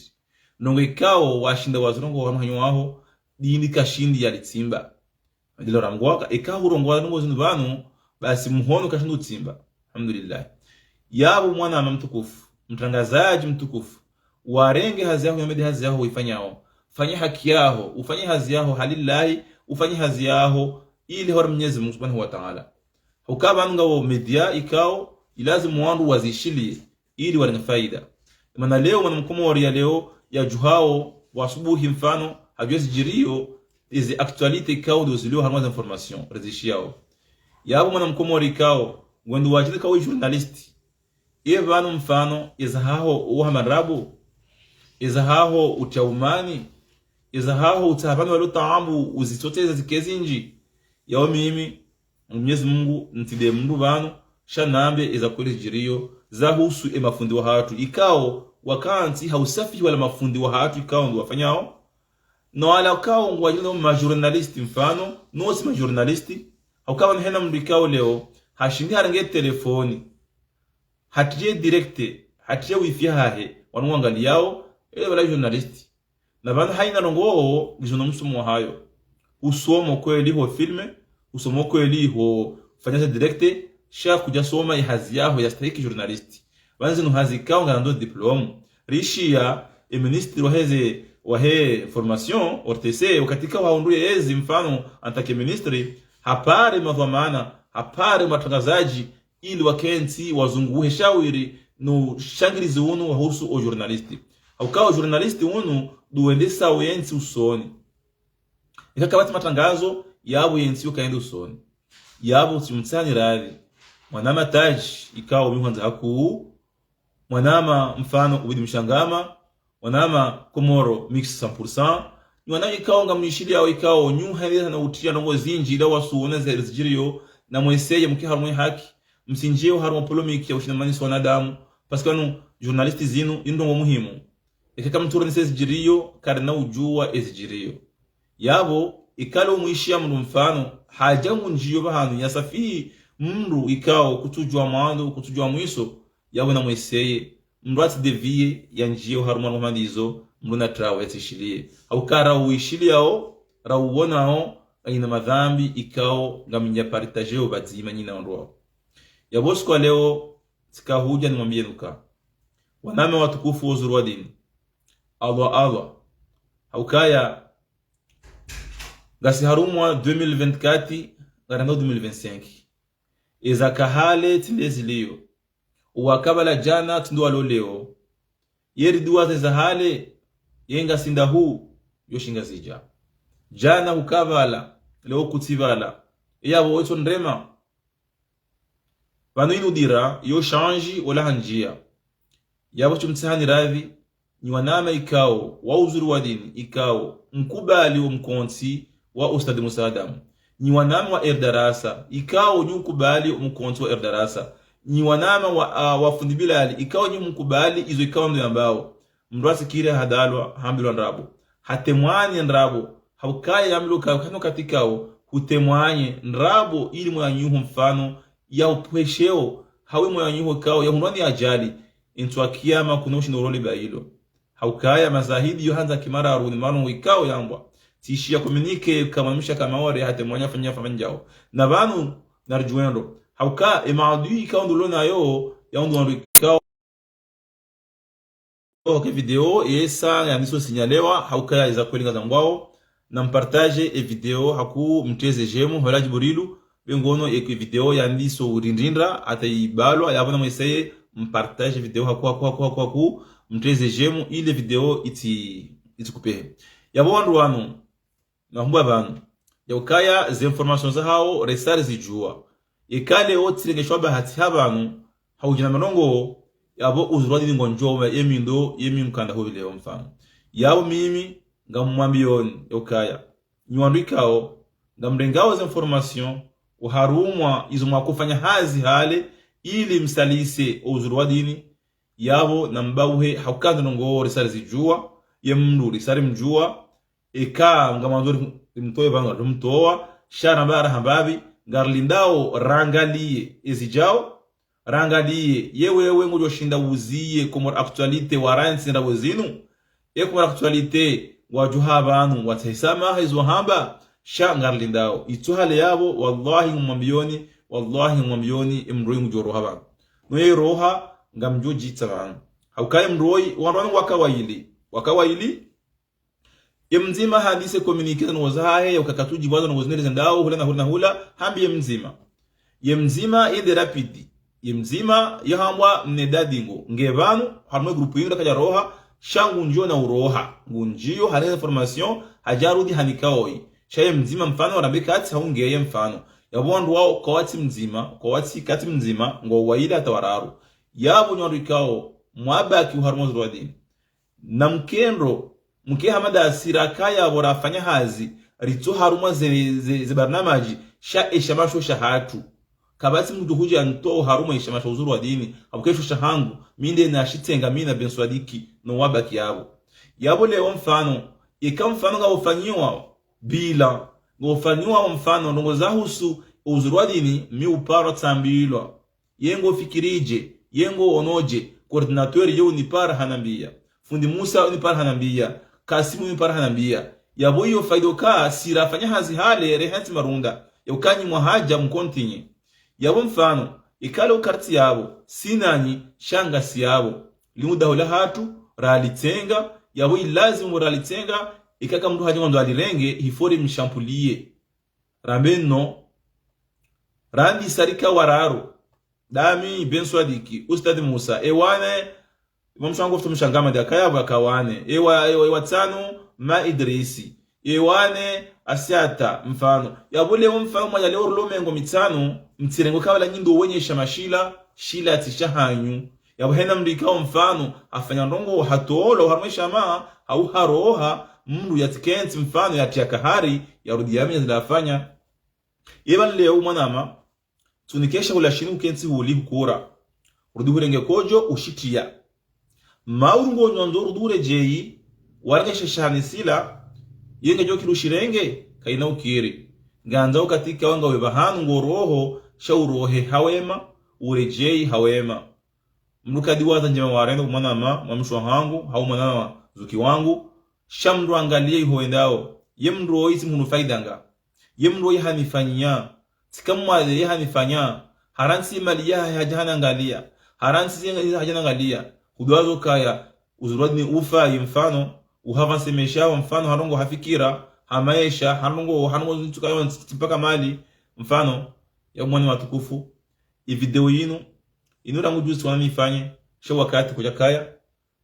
Ndrongo ikao washinda wazirongoa ohanyo waho, dini kashindi yalitsimba. Ndilo rambwaka, eka hurongoa ndrongo zinu pvanu, basi muhono kashindi utsimba. Alhamdulillah. Yapvo mwanama mtukufu, mtrangazadji mtukufu, warenge hazi yaho, yamede hazi yaho uifanyao. Fanye haki yaho, ufanye hazi yaho halillahi, ufanye hazi yaho ili hori Mwenyezi Mungu Subhanahu wa Ta'ala. Hauka pvanu ngapvo media ikao, ilazimu wandru wazishiliye, ili warenge faida. Mana leo, mwana Mkomori ya leo, yadjuhao, wasubuhi mfano, hadjuwa zidjiriyo, ezi actualité ikao ndo zilio harumwa ze information, rezishiyao. Yapvo mwana Mkomori ikao, ngwendo wadjini kawe journaliste. Ye pvanu mfano, eza haho uha marabu, eza haho utria umani, eza haho utsaha pvanu walo taabu, uzitsoteza zike zindji. Yao mimi, Mwenyezi Mungu, ntside mndru pvanu, sha nambe eza kweli zidjiriyo, zahusu e mafundi wahatru, ikao, wakantsi ha usafihi wala mafundi wahatru, ikao ndo wafanyao. No wala ikao ngwadjini ma journaliste mfano, no tsi ma journaliste, hauka pvanu hena mndru ikao leo, hashindi harenge telefoni, hatriye direct, hatriye wifi yahahe, wanu wangaliyao, ele pvala journaliste. Na pvanu haina ndrongo, ngizo no msomo wahayo. Usomo kweli ho filme, usomo kweli ho fanya ze direct, sha kudjasoma ye hazi yaho yastahiki journaliste. Pvanu zinu hazi ikao ngandzo diplôme. Rishiya, e ministre waheze, wahe formation, O R T C, wakati ikao wahundru ye ezi mfano, en tant que ministre, hapare madhwamana, hapare matrangazadji, ili wakentsi, wazunguhe shawiri, no ushangirizi unu wahusu o journaliste. Hauka o journaliste unu, ndo wendesao yentsi usoni. Eka kapvatsi matrangazo, yapvo yentsi yo kayende usoni. Yapvo tsimtsani radhi. Mwanama Tadji, ikao mi hwandza hakuu. Mwanama mfano Ubidi Mshangama. Mwanama Komoro Mix cent pour cent. Ni wana ikao ngamwishiliyao ikao, nyu haeleza na utriya ndrongo zindji, ila wasuona ze zidjiriyo, na mweseye mke harumwa ye haki. Msindjiye harumwa polémique ya ushindamaniswa wanadamu. Parce que pvanu, journaliste zinu, indrongo muhimu. Eka kamtsuronese zidjiriyo, karina udjuwa ezidjiriyo. Yapvo, ikalo mwishiya mndru mfano, hadja ngundjiyo pvahanu yasafihi mndru ikao kutsudjuwa mwando, kutsudjuwa mwiso, yapvo na mweseye, mndru yatsi dévier yandjiye oharumwa ndrongoo hama ndizo, mndru natrawe yatsishiliye. Hauka ra uishiliyao, ra uonao, ngayina madhambi ikao ngamnyapartajeo pvadzima nyinyi na wandru wao. Yapvo siku wa leo, tsika hudja nimwambiyeni uka, wananya watukufu wa Uzuri wa Dini, Allah, Allah. Haukaya, ngasi harumwa deux mille vingt-quatre, ngarendao deux mille vingt-cinq. Eza ka hale tsi nde ziliyo. Owaka pvala djana tsi ndo walo leo. Yeri duwa zeza hale, ye ngasi ndahu, yo shi Ngazidja. Djana huka pvala, leo kutsi pvala. Eyapvo wetso ndrema. Pvanu inu dira, yo shandji, ola handjiya. Yapvo tsi mtsihani radhi, nyi wananya ikao, wa Uzuri wa Dini, ikao, mkubali omkontsi wa Ustadh Musa Adamu. Nyi wananya wa Erdarasa, ikao nyi mkubali omkontsi wa Erdarasa. Nyi wananya wa, ah, wa Fundi Bilali, ikao nyi mkubali izo ikao ndo yambao. Mndru yatsikiri hadalwa, hambilwa ndrabo. Hatemwanye ndrabo, haukaya yambilwa ka, kano katikao, hutemwanye ndrabo ili mwananyuho mfano, ya upwesheo, hawe mwananyuho kao, ya hunwani ajali, entsu wa kiyama kuna ushindo urole bailo. Haukaya mazahidi yo handza kimararu ni mano ikao yambwa. Tsishiya communiqué kamwamsha kamaware hatemwanya fanya fanya ndjao. Na pvanu, naridjuwendo. Hauka, emaadui ikao ndo ulo nayo, ya ndo wandru ikao oke video, esa, yandiso signalewa, haukaya eza kweli ngazangwao, na mpartage e video haku mtreze j'aime, hola Djibrilu, be ngono eke video yandiso urindrindra, hata ibalwa, yapvo namweseye, mpartage video haku, haku, haku, haku, haku, mtreze j'aime, ile video itsi, itsi kupehe. Yapvo wandru wanu, nahumbwa pvanu. Yaukaya ze informations zahao, resa rizidjuwa. Eka leo tsirengeshwa bahati ha pvanu, haudja na malongo, yapvo Uzuri wa Dini ngondjo wa ye mindo, ye mi mkanda hupvi leo mfano. Yapvo mimi, ngamwambiyoni, yaukaya. Nyi wandru ikao, ngamrengao ze informations, oharumwa, izo mwakofanya hazi hale, ili msalise Uzuri wa Dini, yapvo nambauhe, haukandza ndrongoo resa rizidjuwa, ye mndru resa rimdjuwa, eka ngamwandzo ri-, rimtowe pvanu, rimtowa, sha ramba rahamba pvi, ngarilindao, rangaliye, ezidjao, rangaliye, ye wewe ngodjo shinda uziye, Comores Actualité, warantsi ndrabo zinu, e Comores Actualité, wadjuha pvanu, watsahisa maha izo hamba, sha ngarilindao. Itso hale yapvo, wallahi ngumwambiyoni, wallahi ngumwambiyoni, emndru oyi ngudjo roha pvanu. No ye roha, ngamdjo djitsa pvanu. Haukaya emndru oyi, wandru wanu waka wayili, waka wayili, ye mdzima handise communiqué za ndrongoo zahahe, ya ukakatudji bwaza ndrongoo zineleze ndao, hula na hula na hula, hambi ye mdzima. Ye mdzima, yende rapide. Ye mdzima, yahambwa mne dadingo. Nge pvanu, harumwa groupe yinu rakaja roha, sha ngundjiyo na uroha. Ngundjiyo, hane information, hajarudi hanika oyi. Sha ye mdzima mfano, warambe katsi, haungeye mfano. Yapvo wandru wao, kawatsi mdzima, kawatsi katsi mdzima, ngo wayili hata wararu. Yapvo nyi wandru ikao, mwabaki oharumwa Uzuri wa Dini. Na mkendro, mke hamada asira kaya pvo rafanya hazi, ritso harumwa ze, ze, ze barnamaji, sha eshama sho shahatru. Kapvatsi mndru hudja nto harumwa eshama sha Uzuri wa Dini, hauka esho shahangu, mi nde nashitsenga mi na Ben Swadiki, no wabaki yapvo. Yapvo leo mfano, eka mfano ngaufanyiwa, bila, ngaufanyiwa mfano, ndrongoo zahusu, Uzuri wa Dini, mi uparo tsambilwa. Ye ngofikiridje, ye ngoonodje, coordinateur ye unipara hanambiya. Fundi Musa unipara hanambiya, Kasimu unipara hanambiya. Yapvo iyo faida uka, si rafanya hazi hale, rehantsi marunda. Yauka nyi mwahadja mcontinué. Yapvo mfano, ikale ukartsi yapvo, si nanyi, sha ngasi yapvo. Limudaho lahatru, ralitsenga, yapvo ilazimu ralitsenga, ikaka mndru hadja ngwandzo alirenge, hifori mshampuliye. Rambe no, randisa rika wararu, dami, Ben Swadiki, Ustadh Musa, ewane, Imam Shango futu mshangama dia kaya pvwa kawane, ewa, ewa, ewa tsanu, Ma Idrisi, ewane, Asiata, mfano. Yapvo leo mfano mwaja leo rulo mengo mitsanu, mtsirengo kapvala nyi ndo wenye shama shila, shila tsi shahanyu. Yapvo hena mndru ikao mfano, hafanya ndrongoo, hatolwa, oharumwa eshama, hau haroha, mndru yatsikentsi mfano, yatriya kahari, yarudi yamenya zila hafanya. Eba leo mwanama, tsunikesha hula shinu ukentsi huli hukura. Rudi hurenge kodjo, ushitriya. Mauru ngonyo ndzo rudi uredjeyi, warenge sheshani sila, yenge djo kiri ushirenge, kayina ukiri. Ngandza ukatika wanga we pvahanu ngoroho, sha urohe hawema, uredjeyi hawema. Mndru kadiwaza ndjema warende kwa mwanama, mwa mshe wahangu, hau mwana wa zuki wangu. Sha mndru angalie iho endao. Ye mndru oyi tsi mhunu faida nga. Ye mndru oyi hanifanyia. Tsika mwade ye hanifanyia. Harantsi mali yahahe hadja hanangalia. Harantsi zenga iza hadja hanangalia. Hudwazo kaya, uzuri wa dini ufa ye mfano, uhavanse maesha wa mfano, ha ndrongoo ha fikira, ha maesha, ha ndrongoo, ha ndrongoo zintsu kayo ntsi mpaka mali, mfano, ya mwana watukufu. I video yinu, inu rangu juzi wana nifanye, sha wakati kudjakaya,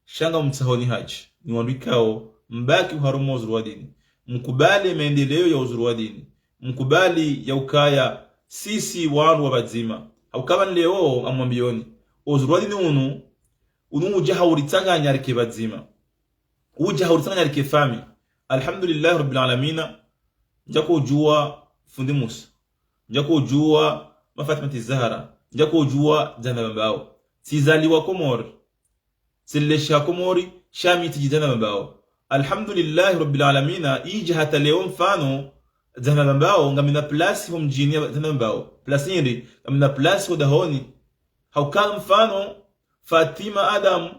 sha ngamtsahoni hadji, nyi wandru ikao, mbaki oharumwa uzuri wa dini. Mkubali maendeleo ya uzuri wa dini. Mkubali ya ukaya sisi wandru wa pvadzima. Hauka pvanu leo ngamwambioni. Uzuri wa dini unu, unu udja hauritsanganya rike pvadzima. Udja hauritsanganya rike fami. Alhamdulillahi Rabbil Alamina. Ndjaka udjua Fundi Musa. Ndjaka udjua Ma Fatimati Zahara. Ndjaka udjua Djana Bambao. Tsizaliwa Komori. Tsilesha Komori, sha mi tsidji Djana Bambao. Alhamdulillahi Rabbil Alamina, idja hata leo mfano, Djana Bambao, ngamina place ho mdjini ya Djana Bambao. Place hindri, ngamina place ho dahoni. Hauka mfano, Fatima Adam,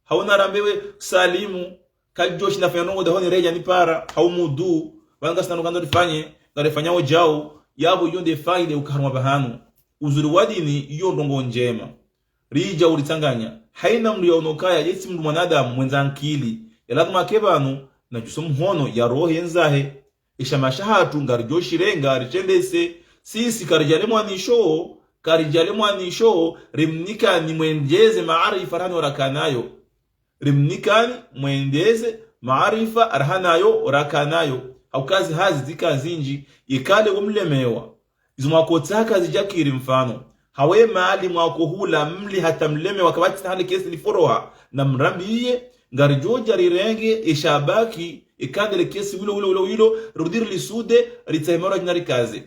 hauna rambewe Salimu, kadjoshi nafanya ndrongoo dahoni redja nipara, hau mudu, wanga sina ndrongoo ndo rifanye, ngarifanya ojau, yapvo iyo nde faida ukaharumwa pvahanu. Uzuri wa dini, iyo ndrongoo ndjema. Ridja uritsanganya. Haina mndru yaono kaya, ye tsi mndru mwanadamu, mwendza ankili. Yalazimu ake pvanu, nadjuse mhono, yarohe yendzahe. Esha maesha hatru, ngaridjo shirenga, ritsendese. Sisi, karidjale mwanisho, karidjale mwanisho, rimnikani mwendeze maarifa rahana yo rakanayo. Rimnikani mwendeze maarifa rahana yo rakanayo. Hauka zi hazi zika zindji, ikale umlemewa. Izo mwakotsaka zidjakiri mfano. Hawe mali mwakohula mli hata mlemewa kapvatsi na hale kesi liforoha. Namrambiye, ngaridjo dja rirenge, esha baki, eka ndele kesi wilo, wilo, wilo, wilo, rudi rilisude, ritsahe maro djina rikaze.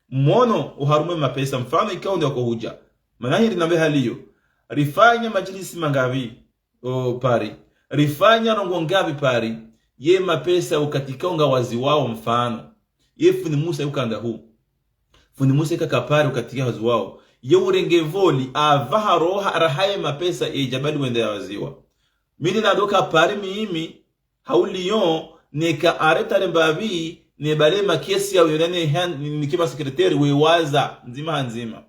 Mwono oharumwa ye mapesa mfano ikao nde wakohudja. Mana hindri nambe hali iyo. Rifanya madjilisi mangapvi o Paris. Rifanya ndrongoo ngapvi Paris. Ye mapesa wakati ikao ngawaziwao mfano. Ye Fundi Musa yuka ndahu. Fundi Musa ika ka Paris wakati ika haziwao. Ye urenge voli apvaha roha raha ye mapesa ye djabali wende yawaziwa. Mi nina ndo ka Paris mimi, hau Lyon, neka arrêter mbapvi, ne bale makesi ya uyona ne han-, ni, nike ma secrétaire wewaza, ndzima ha ndzima.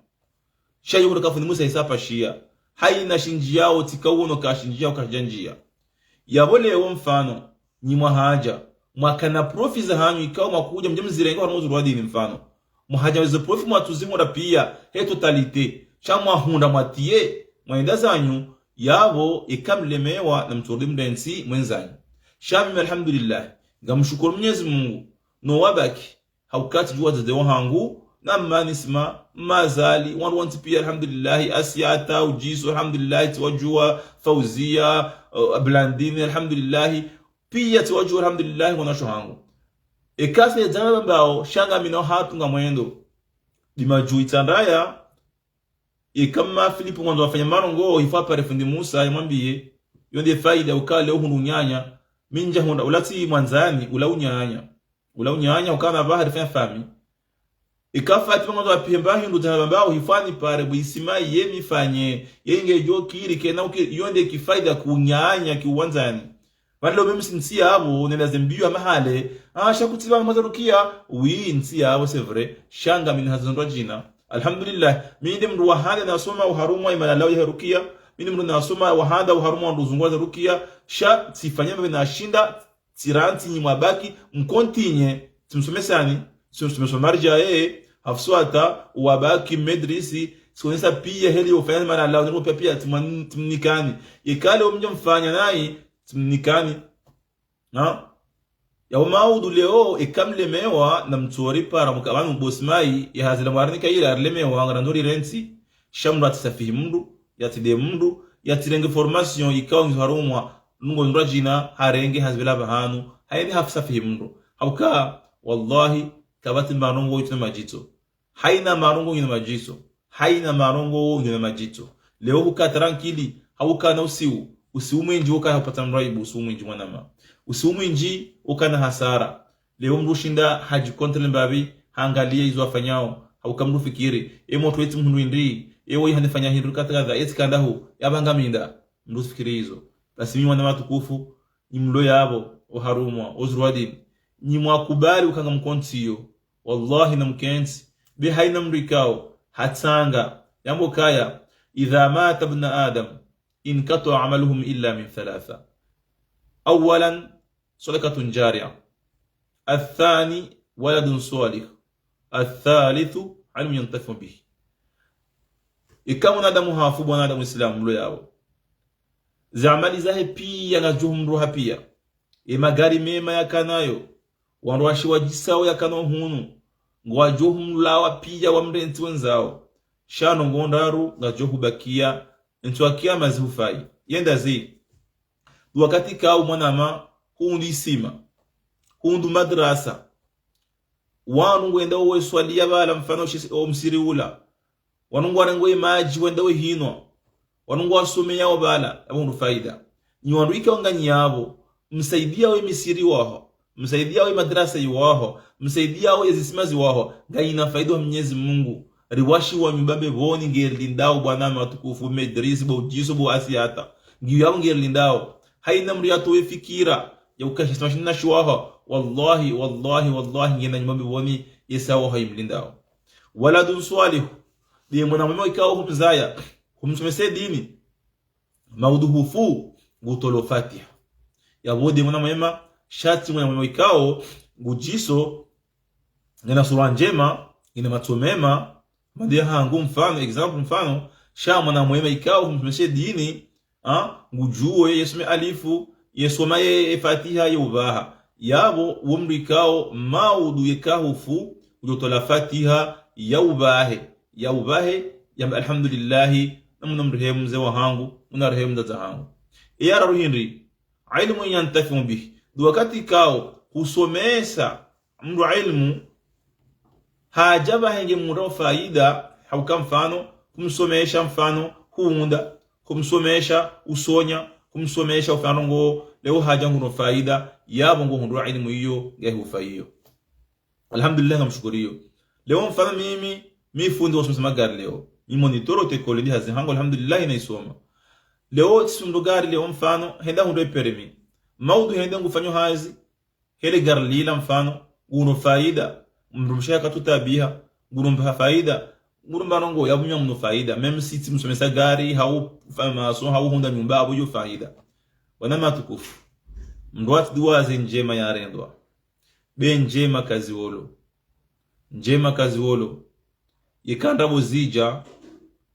Sha yo ureka Fundi Musa isa pashia. Haina shindji yao, tsika uono ka shindji yao, ka shindji yao. Yapvo leo mfano, nyi mwahadja, mwakana profit zahanyu ikao mwakudja mdje mzirenge harumwa uzuri wa dini mfano. Mwahadja wezo profit mwatuzihundra pia, he totalité. Sha mwahundra mwatiye, mwaenda zanyu, yapvo eka mlemewa namtsurde mrentsi mwendzanyu. Sha mimi alhamdulillah, ngamshukuru Mwenyezi Mungu, no wabaki, hauka tsidjua wadzadze wahangu, na mma Nisma, mma Azali, wandru wontsi pia alhamdulillah, Asiata, Ujiso, alhamdulillah, tsiwadjua, Fauzia, uh, Blandine, alhamdulillah, pia tsiwadjua, alhamdulillah, wanasho hangu. Eka se Djana Bambao, sha ngamina hatru ngamwendo. Dima dju Itsandraya, eka mma Filipu ngwandzo wafanya marongoo, hifo apare Fundi Musa, yamwambiye, yo nde faida ukale uhundru unyanya, mi ndjahundra, ula tsi mwandzani, ula unyanya. Ula unyanya, ukana pvaha rifanya fami. Eka Fatima ngwandzo wapihe mba hindru Djana Bambao, hifo anipare, bu isima ye mifanye, ye ngedjo kiri, kena ukiri, yo nde kifaida kunyanya, kiwandzani. Pvanu leo mimi si ntsi yapvo, nenda zembiyo ya mahale. Ah, sha kutsi pvanu mwaza rukia. Oui, ntsi yapvo, c'est vrai. Sha ngamina hazi ndrwadjina. Alhamdulillah. Mi nde mndru wa handa nasoma oharumwa ye malalao ya rukia. Mi nde mndru nasoma wa handa oharumwa wandru wazungu waza rukia. Sha tsifanya mbe nashinda, tsirantsi nyi mwabaki, mcontinuer. Tsimsomesani, tsimsomesa marja ye, Hafswata, wabaki, medrisi, tsionesa pia heli ufanya malalao, nero pia pia tsimwan-, tsimnikani. Ikale omdja mfanya nayi, tsimnikani. Ha? Ya umaudu leo, eka mlemewa, namtsori para, muka pvanu boss mai, ya hazila mwarini kayira, arilemewa, ngarandori rentsi, sha mndru atsisafihi mndru, yatside mndru, yatsirenge formation, ikao ngizo harumwa, nungo ndrwadjina, harenge, hazibela pvahanu, haende hafisafihi mndru. Hauka, wallahi, kapvatsi mba ndrongoo itsina madjitso. Haina marongoo ngina madjitso. Haina marongoo ngina madjitso. Leo huka tranquille, hauka na usiu. Usiu mwindji uka hupata mraibu, usiu mwindji mwanama. Usiu mwindji uka na hasara. Leo mndru shinda hadji contrôler mbapvi, hangalie izo afanyao. Hauka mndru fikiri, e motro etsi mhundru indri, Ewe hanifanya hindru kadha kadha, eti kanda hu, yapvanga mi nda. Mdru usifikiri izo. Basi mi wana matukufu, nyi mlo yapvo, oharumwa, ozulwa dini. Nyi mwakubali uka ngamkontsi yo. Wallahi namkentsi. Be haina mdru ikao, hatsanga. Yamba ukaya, إذا مات ابن آدم انقطع عمله إلا من ثلاثة. أولا، صدقة جارية. الثاني، ولد صالح. الثالث، علم ينتفع به. Ika mwanadamu hafu, bwana adamu Islamu, mlo yapvo. Ze amali zahe piya ngazidjo humdroha piya. Ye magari mema yakanayo. Wandru washe wadjisao yakana hunu. Ngwadjo humlawa piya wamrentsi wendzawo. Sha ndrongoo ndraru ngazidjo hubakiya. Entsu ya kiyama zihufayi. Yenda zi. Wakati kao mwanama, hundru isima. Hundru madrasa. Wanu ngwendao weswaliya pvala mfano shi-, omsiri ula. Wanu ngwarengao emadji wendao wehinwa. Wanu ngwasomeyao pvala, yapvo hundru fayida. Nyi wandru ikao nganyi yapvo, msaidiyao emisiri waho, msaidiyao emadrasa yiwaho, msaidiyao ezisima ziwaho, ngayina fayida ha Mnyezi Mungu. Riwashiwa nyumba mbepvoni ngerilindao bwana matukufu, medrisi, bo djiso, bo asiyata. Ngiyo yapvo ngerilindao. Haina mdru yatowe fikira, ya ukaya shisima shinu nashiwaho. Wallahi, wallahi, wallahi, ngena nyumba mbepvoni, yesa waho yimlindao. ولد صالح. Nde mwana mwema ikao humzaya, humsomese dini. Maudu hufu, ngutolo fatiha. Yapvo nde mwana mwema, sha tsi mwana mwema ikao, ngudjiso, ngena sura ndjema, ngena matso mema, mande hangu mfano, exemple mfano, sha mwana mwema ikao, humsomese dini, ha, ngudjuwe, yesome alifu, yesoma ye, ye fatiha, ye upvaha. Yapvo, wo mdru ikao, maudu yeka hufu, ngudjo tola fatiha, ya upvahe, ya upvahe, yambe alhamdulillahi, na Mngu namrehemu mze wahangu, Mngu narehemu mdzadze hangu. Eya raru hindri, علم ينتفع به. Ndo wakati kao, husomesa, mdru ilmu, hadja pvahe nge mdru fayida, hauka mfano, humsomesha mfano, huunda, humsomesha usonya, humsomesha ufanya ndrongoo, leo hadja nguna fayida, yapvo ngohundru ilmu iyo, ngehufayiyo. Alhamdulillah, ngamshukuriyo. Leo mfano mimi, mi fundi wa usomesa magari leo. Mi moniteur auto-école ndi hazi hangu, alhamdulillah, naisoma. Leo tsisundo gari leo mfano, henda hundru permis. Maudu hende ngufanyo hazi, hele gari lila mfano, nguno fayida, mdrumshe yakatutabiha, nguno mpvaha fayida, nguno mba ndrongoo yapvo nyi mno fayida, même si tsimsomesa gari, hau fanya maçon, hau hunda nyumba, yapvo yo fayida. Bwana matukufu, mdru watsi dua ze ndjema yarendwa. Be ndjema kaziolo. Ndjema kaziolo. Yeka ndrabo zidja,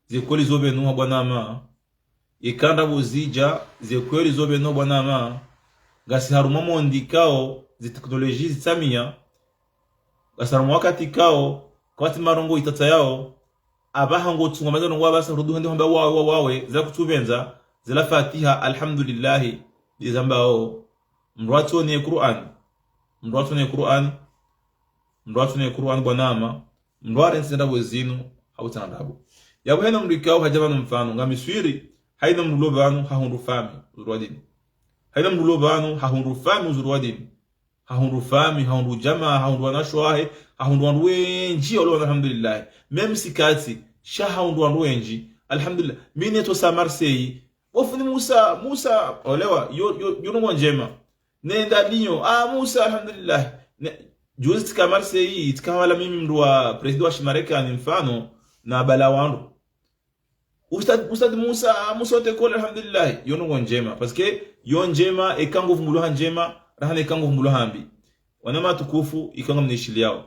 ze kweli zo pvenuha bwana ma. Yeka ndrabo zidja, ze kweli zo pvenuha bwana ma. Ngasi harumwa monde ikao, ze technologie zitsamiya. Ngasi harumwa wakati ikao, kwatsi marongoo itsatsa yao. Apvaha ngotsunga maza ndrongoo apvasa rudu hende hamba wawe, wawe, wawe, za kutsupvendza, zila fatiha, alhamdulillahi, ndizambao. Mdru watsone Qur'an. Mdru watsone Qur'an. Mdru watsone Qur'an bwana ma. Mdru warentsi ndrabo zinu, hautsana ndrabo. Yapvo hena mdru ikao hadja pvanu mfano, ngamiswiri, haina mdru lo pvanu, hahundru fami, uzulwa dini. Haina mdru lo pvanu, hahundru fami, uzulwa dini. Hahundru fami, hahundru jamaa, hahundru wanashe wahe, hahundru wandru wendji, olewa, alhamdulillah. Même si katsi, sha hahundru wandru wendji, alhamdulillah. Mi netso sa Marseille, bo fundi Musa, Musa, olewa, yo, yo, yo ndrongoo ndjema. Nenda Lyon, ah, Musa, alhamdulillah. Ne, juzi tsika Marseille, tsika wala mimi mdru wa président wa shimarekani mfano, na bala wandru. Ustadh, Ustadh Musa, Musa auto-école, alhamdulillah. Yo ndrongoo ndjema. Parce que yo ndjema, eka ngovumbulwa ha ndjema, raha na eka ngovumbulwa ha mbi. Wana matukufu, ikao ngamnishiliyao.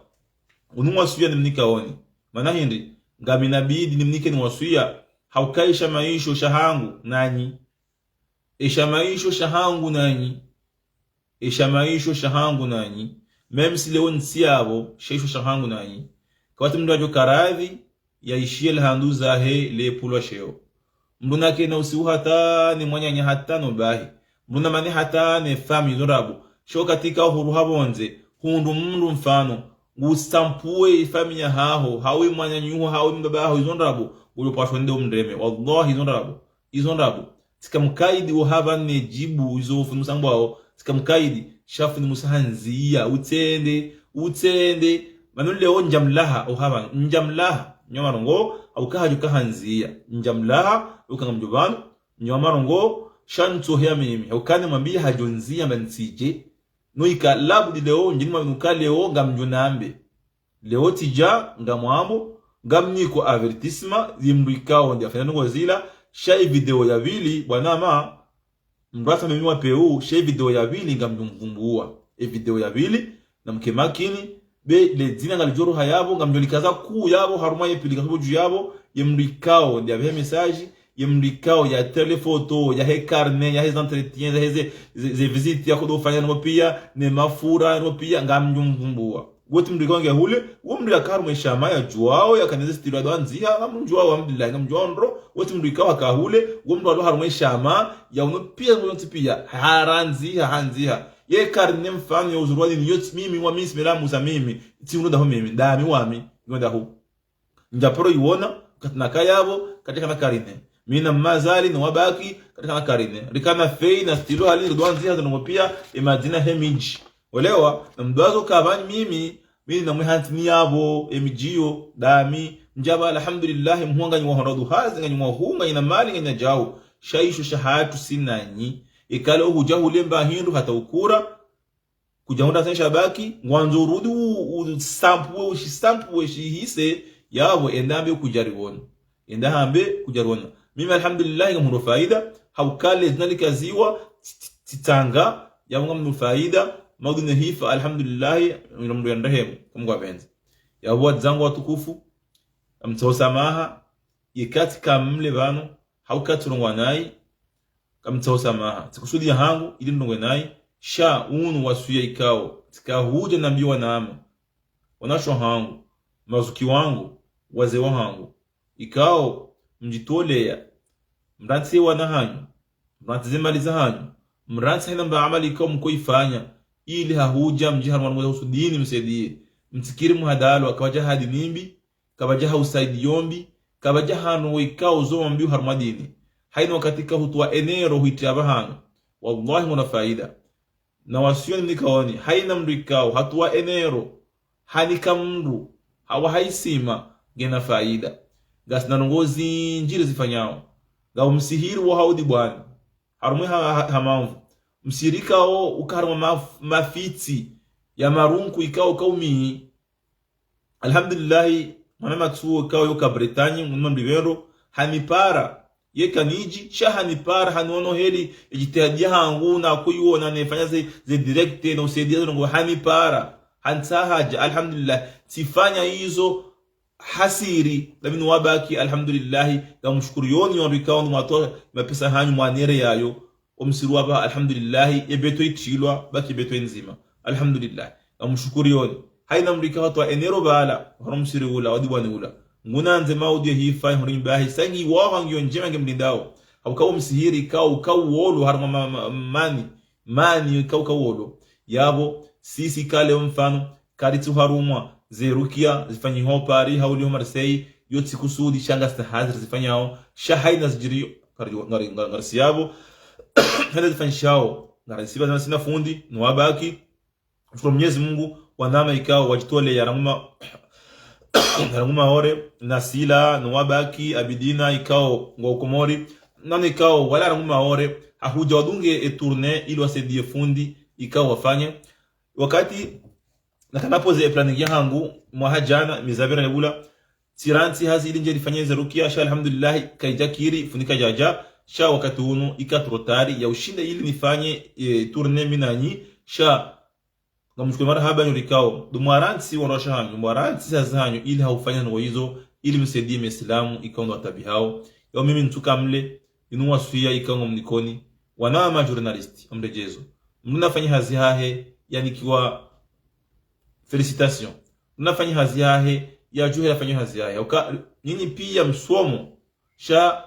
Unu waswiya nimnikaoni. Mana hindri, ngaminabidi nimnikeni waswiya, hauka esha maisho shahangu nanyi. Esha maisho shahangu nanyi. Esha maisho shahangu nanyi. Même si leo ntsi yapvo, sha isho shahangu nanyi. Kawatsi mdru adjo karadhi, yaishiye le handru zahe le pulwa sheo. Mdru nakena usiu hata ne mwananya hata no bahi. Mdru namane hata ne fami zo ndrabo. Sho katika uhuru ha pvondze, hundru mdru mfano, ngusampuwe ifami yahaho, hawe mwananyaho, hawe mbaba haho, izo ndrabo, uyo pvwasho nde umreme. Wallahi, izo ndrabo. Izo ndrabo. Tsika mkaidi uhapva ne djibu izo fundi Musa ngwambao. Tsika mkaidi, sha fundi Musa handziya, utsende, utsende. Manu leo ndjamlaha, uhapva, ndjamlaha. Nyo marongo, hauka hadjo ka handzia. Ndjamlaha, uka ngamdjo pvanu, nyo marongo, sha ntsoheya mimi. Hauka nimwambia hadjo ndzia mba ntsidje. No ika labudi leo, ndjeni mwanuka leo, ngamdjo nambe. Leo tsidja, ngamwambo, ngamniko avertissement, ye mdru ikao nde afanya ndrongo zila, sha ye video ya pvili, bwana ma, mdru ata mimi wa peu, sha ye video ya pvili, ngamdjo mvumbua. Ye video ya pvili, namke makini, be le dzina ngalidjo roha yapvo, ngamdjo likaza kuu yapvo, harumwa ye publication dju yapvo, ye mdru ikao nde apvehe message, ye mdru ikao yatrele photo, yahe carnet, yahe ze entretiens, yahe ze, ze, ze visite yakodo fanya nwo pia, ne mafura nwo pia, ngamdjo mvumbua. Wo tsi mdru ikao nge hule, wo mdru yaka harumwa ye shama yadjuwao, yakana ze stylo yado andziha, ngamdjuwao, alhamdulillah, ngamdjuwao ndro, wo tsi mdru ikao haka hule, wo mdru walo harumwa ye shama, ya uno pia, uno tsi pia, harandziha, handziha. Ye carnet mfano ya uzurwa dini, yo tsi mimi, wa mimi, simela musa mimi, tsi uno daho mimi, dami wami, uno daho. Ndjaparo iwona, kati naka yapvo, kati kana carnet. Mi na Mmazali, no wabaki, kati kana carnet. Rikana feuille, na stylo hali, ridwandziha, zo ndrongo pia, ye madzina he midji. Olewa, na mdwazo ka pvani mimi, mimi na mwe hantsi ni yapvo, ye midji yo, dami, ndjapvo, alhamdulillah, mhuu nganyi mwahonda du hazi, nganyi mwahuu, nganyi na mali, nganyi na djau. Sha isho shahatru sinanyi. Ikale uhudja hule mba hindru hata ukura, kudja hundra tsi shabaki, ngwandzo urudi u, u sample, ushisample, ushihise, yapvo enda hambe kudja riwona. Enda hambe kudja riwona. Mimi alhamdulillah, ngamhundro faida, hauka le dzina likaziwa, tsi-, tsi-, tsitsanga, yapvo ngamhundro faida, maudhi ne hifa, alhamdulillah, ilo mdru ya ndrahemu, ka Mngu apvendze. Yapvo wadzangu watukufu, ngamtsaho samaha, ye kati kamle pvanu, hauka tsi rongowa nayi, ngamtsaho samaha. Tsi kusudi ya hangu, ili ndrongowe nayi, sha unu wasuya ikao, tsika hudja nambiwa na ama. Wanasho hangu, mazuki wangu, wazee wa hangu. Ikao, mdjitoleya, mrantsi wana hanyu, mrantsi ze mali za hanyu, mrantsi hayina mba amali ikao mko ifanya, ili hahudja mdji harumwa ndrongo za husu dini msaidiye. Mtsikiri muhadalwa, kapvadja ha dini mbi, kapvadja ha usaidiyo mbi, kapvadja ha ndrongo ikao zo mbi harumwa dini. Hayina wakati ka hutowa enero huitria pvahanu. Wallahi muna faida. Na wasuya ni nikaoni, hayina mdru ikao, hatowa enero, hanika mdru, hawa hayisima, ngena faida. Ngasina ndrongo zindji le zifanyao. Ngau msihiri wa haudi bwana. Harumwa ha, ha, ha mamvu. Msihiri ikao, uka harumwa maf-, mafitsi, ya marunku ikao, ikao mi. Alhamdulillahi, mwana matsuo ikao yoka Bretagne, mwana mdru pvendro, hanipara. Ye kanidji, sha hanipara, haniwono heli, ye djitihadi ya hangu, na kuyiwona, nefanya ze, ze direct, na usaidia ze ndrongo, hanipara. Hantsaha hadja, alhamdulillah. Tsifanya izo, ha siri, na mi no wabaki, alhamdulillahi, ngamshukuriyoni, wandru ikao, ndo mwatowa, mapesa hanyu, mwanere yayo, omsihiri wapvaha, alhamdulillahi, ye beto itrilwa, baki beto ndzima. Alhamdulillah. Ngamshukuriyoni. Hayina mdru ikao hatowa enero pvala, horo msihiri ula, wadi bwani ula. Ngunandze maudhi ya hifa, horo nyumba yahe, sangi waho ngiyo ndjema nge mlindao. Hauka omsihiri, ikao, ikao wolo, harumwa ma, ma, mani, mani, ikao, ikao wolo. Yapvo, sisi kale mfano, karitsi harumwa, ze rukia, zifanyiho Paris, hau liho Marseille, yo tsi kusudi, sha ngasina hazi zifanyao, sha hayina zidjiriyo, ngari, ngari, ngari, ngarisi yapvo, hayina zifanyishao, ngarisi pvazana sina fundi, no wabaki, mshukuru Mwenyezi Mungu, wanama ikao, wadjitoleya, rangu ma, rangu Maore, Nasila, no wabaki, Abidina, ikao, ngo Komori, nani ikao, wala rangu Maore, hahudja wadunge ye tournée, ili wasaidiye fundi, ikao wafanye. Wakati, nakana poze ye planning ya hangu, mwaha djana, mezi mivili yabula, tsirantsi hazi ili ndje nifanye ze rukia, sha alhamdulillahi, kayidjakiri, fundi kadjadja, sha wakati unu, ika trop tard, ya ushinda ili nifanye, e, tournée mi nanyi, sha, ngamshukuruni marahaba nyontsi ikao, ndo mwarantsi wandru washe hanyu, mwarantsi hazi hanyu, ili haufanya ndrongo izo, ili msaidiye maislamu, ikao ndo watabihao. Yao mimi ntsuka mle, inu wasuya ikao ngamnikoni, wanama journaliste, omredjezo. Mdru nafanye hazi yahahe, yanikiwa félicitation. Mdru nafanye hazi yahahe, yadjuhe yafanye hazi yahahe. Uka, nyinyi pia msomo, sha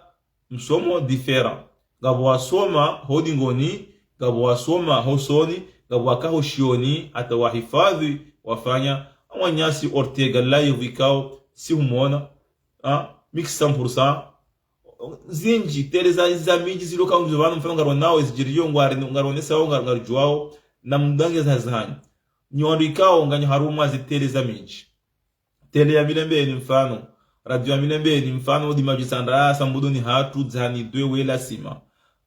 msomo différent. Ngapvo wasoma ho dingoni, ngapvo wasoma hosoni, ngapvo waka ho shioni, hata wahifadhi, wafanya, amwanyasi Ortega live ikao, si humona, ah, mix cent pour cent. Zindji, télé za, za midji zilo ka ngizo pvanu mfano ngarionao, zidjiriyo ngwari, ngarionesao, ngar-, ngaridjuwao, na mdange za zanyu. Nyi wandru ikao, nganyi harumwa zi télé za midji. Télé ya Milembeni mfano, Radio ya Milembeni, mfano, Dimajisa Ndrasa, Mbuduni hatru, Dzani, Dwe, Wela, Sima.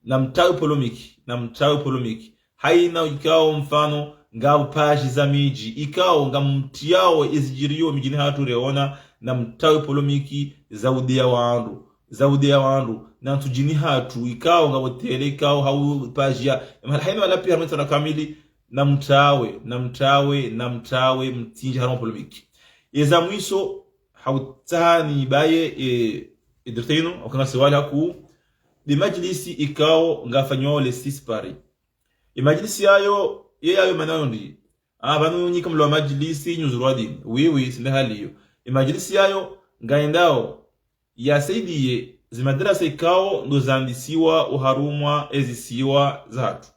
Namtrawe polémique, namtrawe polémique. Haina ikao mfano, ngapvo page za midji, ikao ngamtriao ezidjiriyo midjini hatru reona, namtrawe polémique za udeya wandru, za udeya wandru, na ntsudjini hatru, ikao ngapvo télé, ikao hau page ya, haina wala pia harumwa mtandao kamili, namtrawe, namtrawe, namtrawe, mtsindji harumwa polémique. Eza mwiso, hautsaha nibaye, e, e directeur inu, hauka ngasi wali hakuu, de majlisi ikao ngafanywao le six Paris. E majlisi yayo, ye yayo mana yo ndi. Ah, pvanu nyi kamlwa majlisi, nyi uzulwa dini. Oui, oui, tsi nde hali iyo. E majlisi yayo, ngaendao, yasaidiye, ze madrasa ikao, ndo zandisiwa, oharumwa, ezisiwa, zahatru.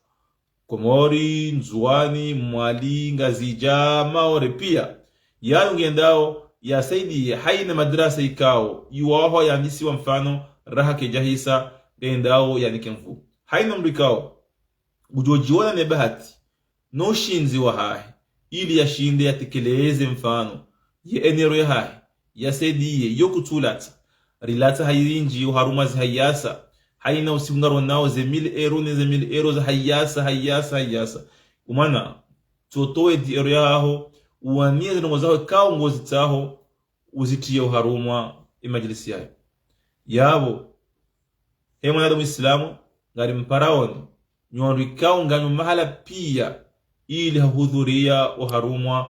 Komori, Ndzuwani, Mwali, Ngazidja, Maore pia. Yayo ngendao, yasaidiye, haina madrasa ikao, iwaho yandisiwa mfano, raha kedjahisa, ngendao, yanike nvu. Haina mndru ikao, ngudjo djiona ne bahati, no ushindzi wahahe, ili yashinde yatekeleze mfano, ye enero yahahe, yasaidiye, yo kutsulatsa. Rilatsa hayindji, oharumwa ze hayasa. Haina usiku ngaronao ze mille euros, ne ze mille euros za hayasa, hayasa, hayasa. Umana, tsotowe dix euros yahaho, uwaniye ze ndrongo zaho, ikao ngozitsaho, uzitriye oharumwa e majlisi yayo. Yapvo, he mwanadamu Islamu, ngari mparaoni, nyi wandru ikao nganyu mahala pia, ili hahudhuriya oharumwa.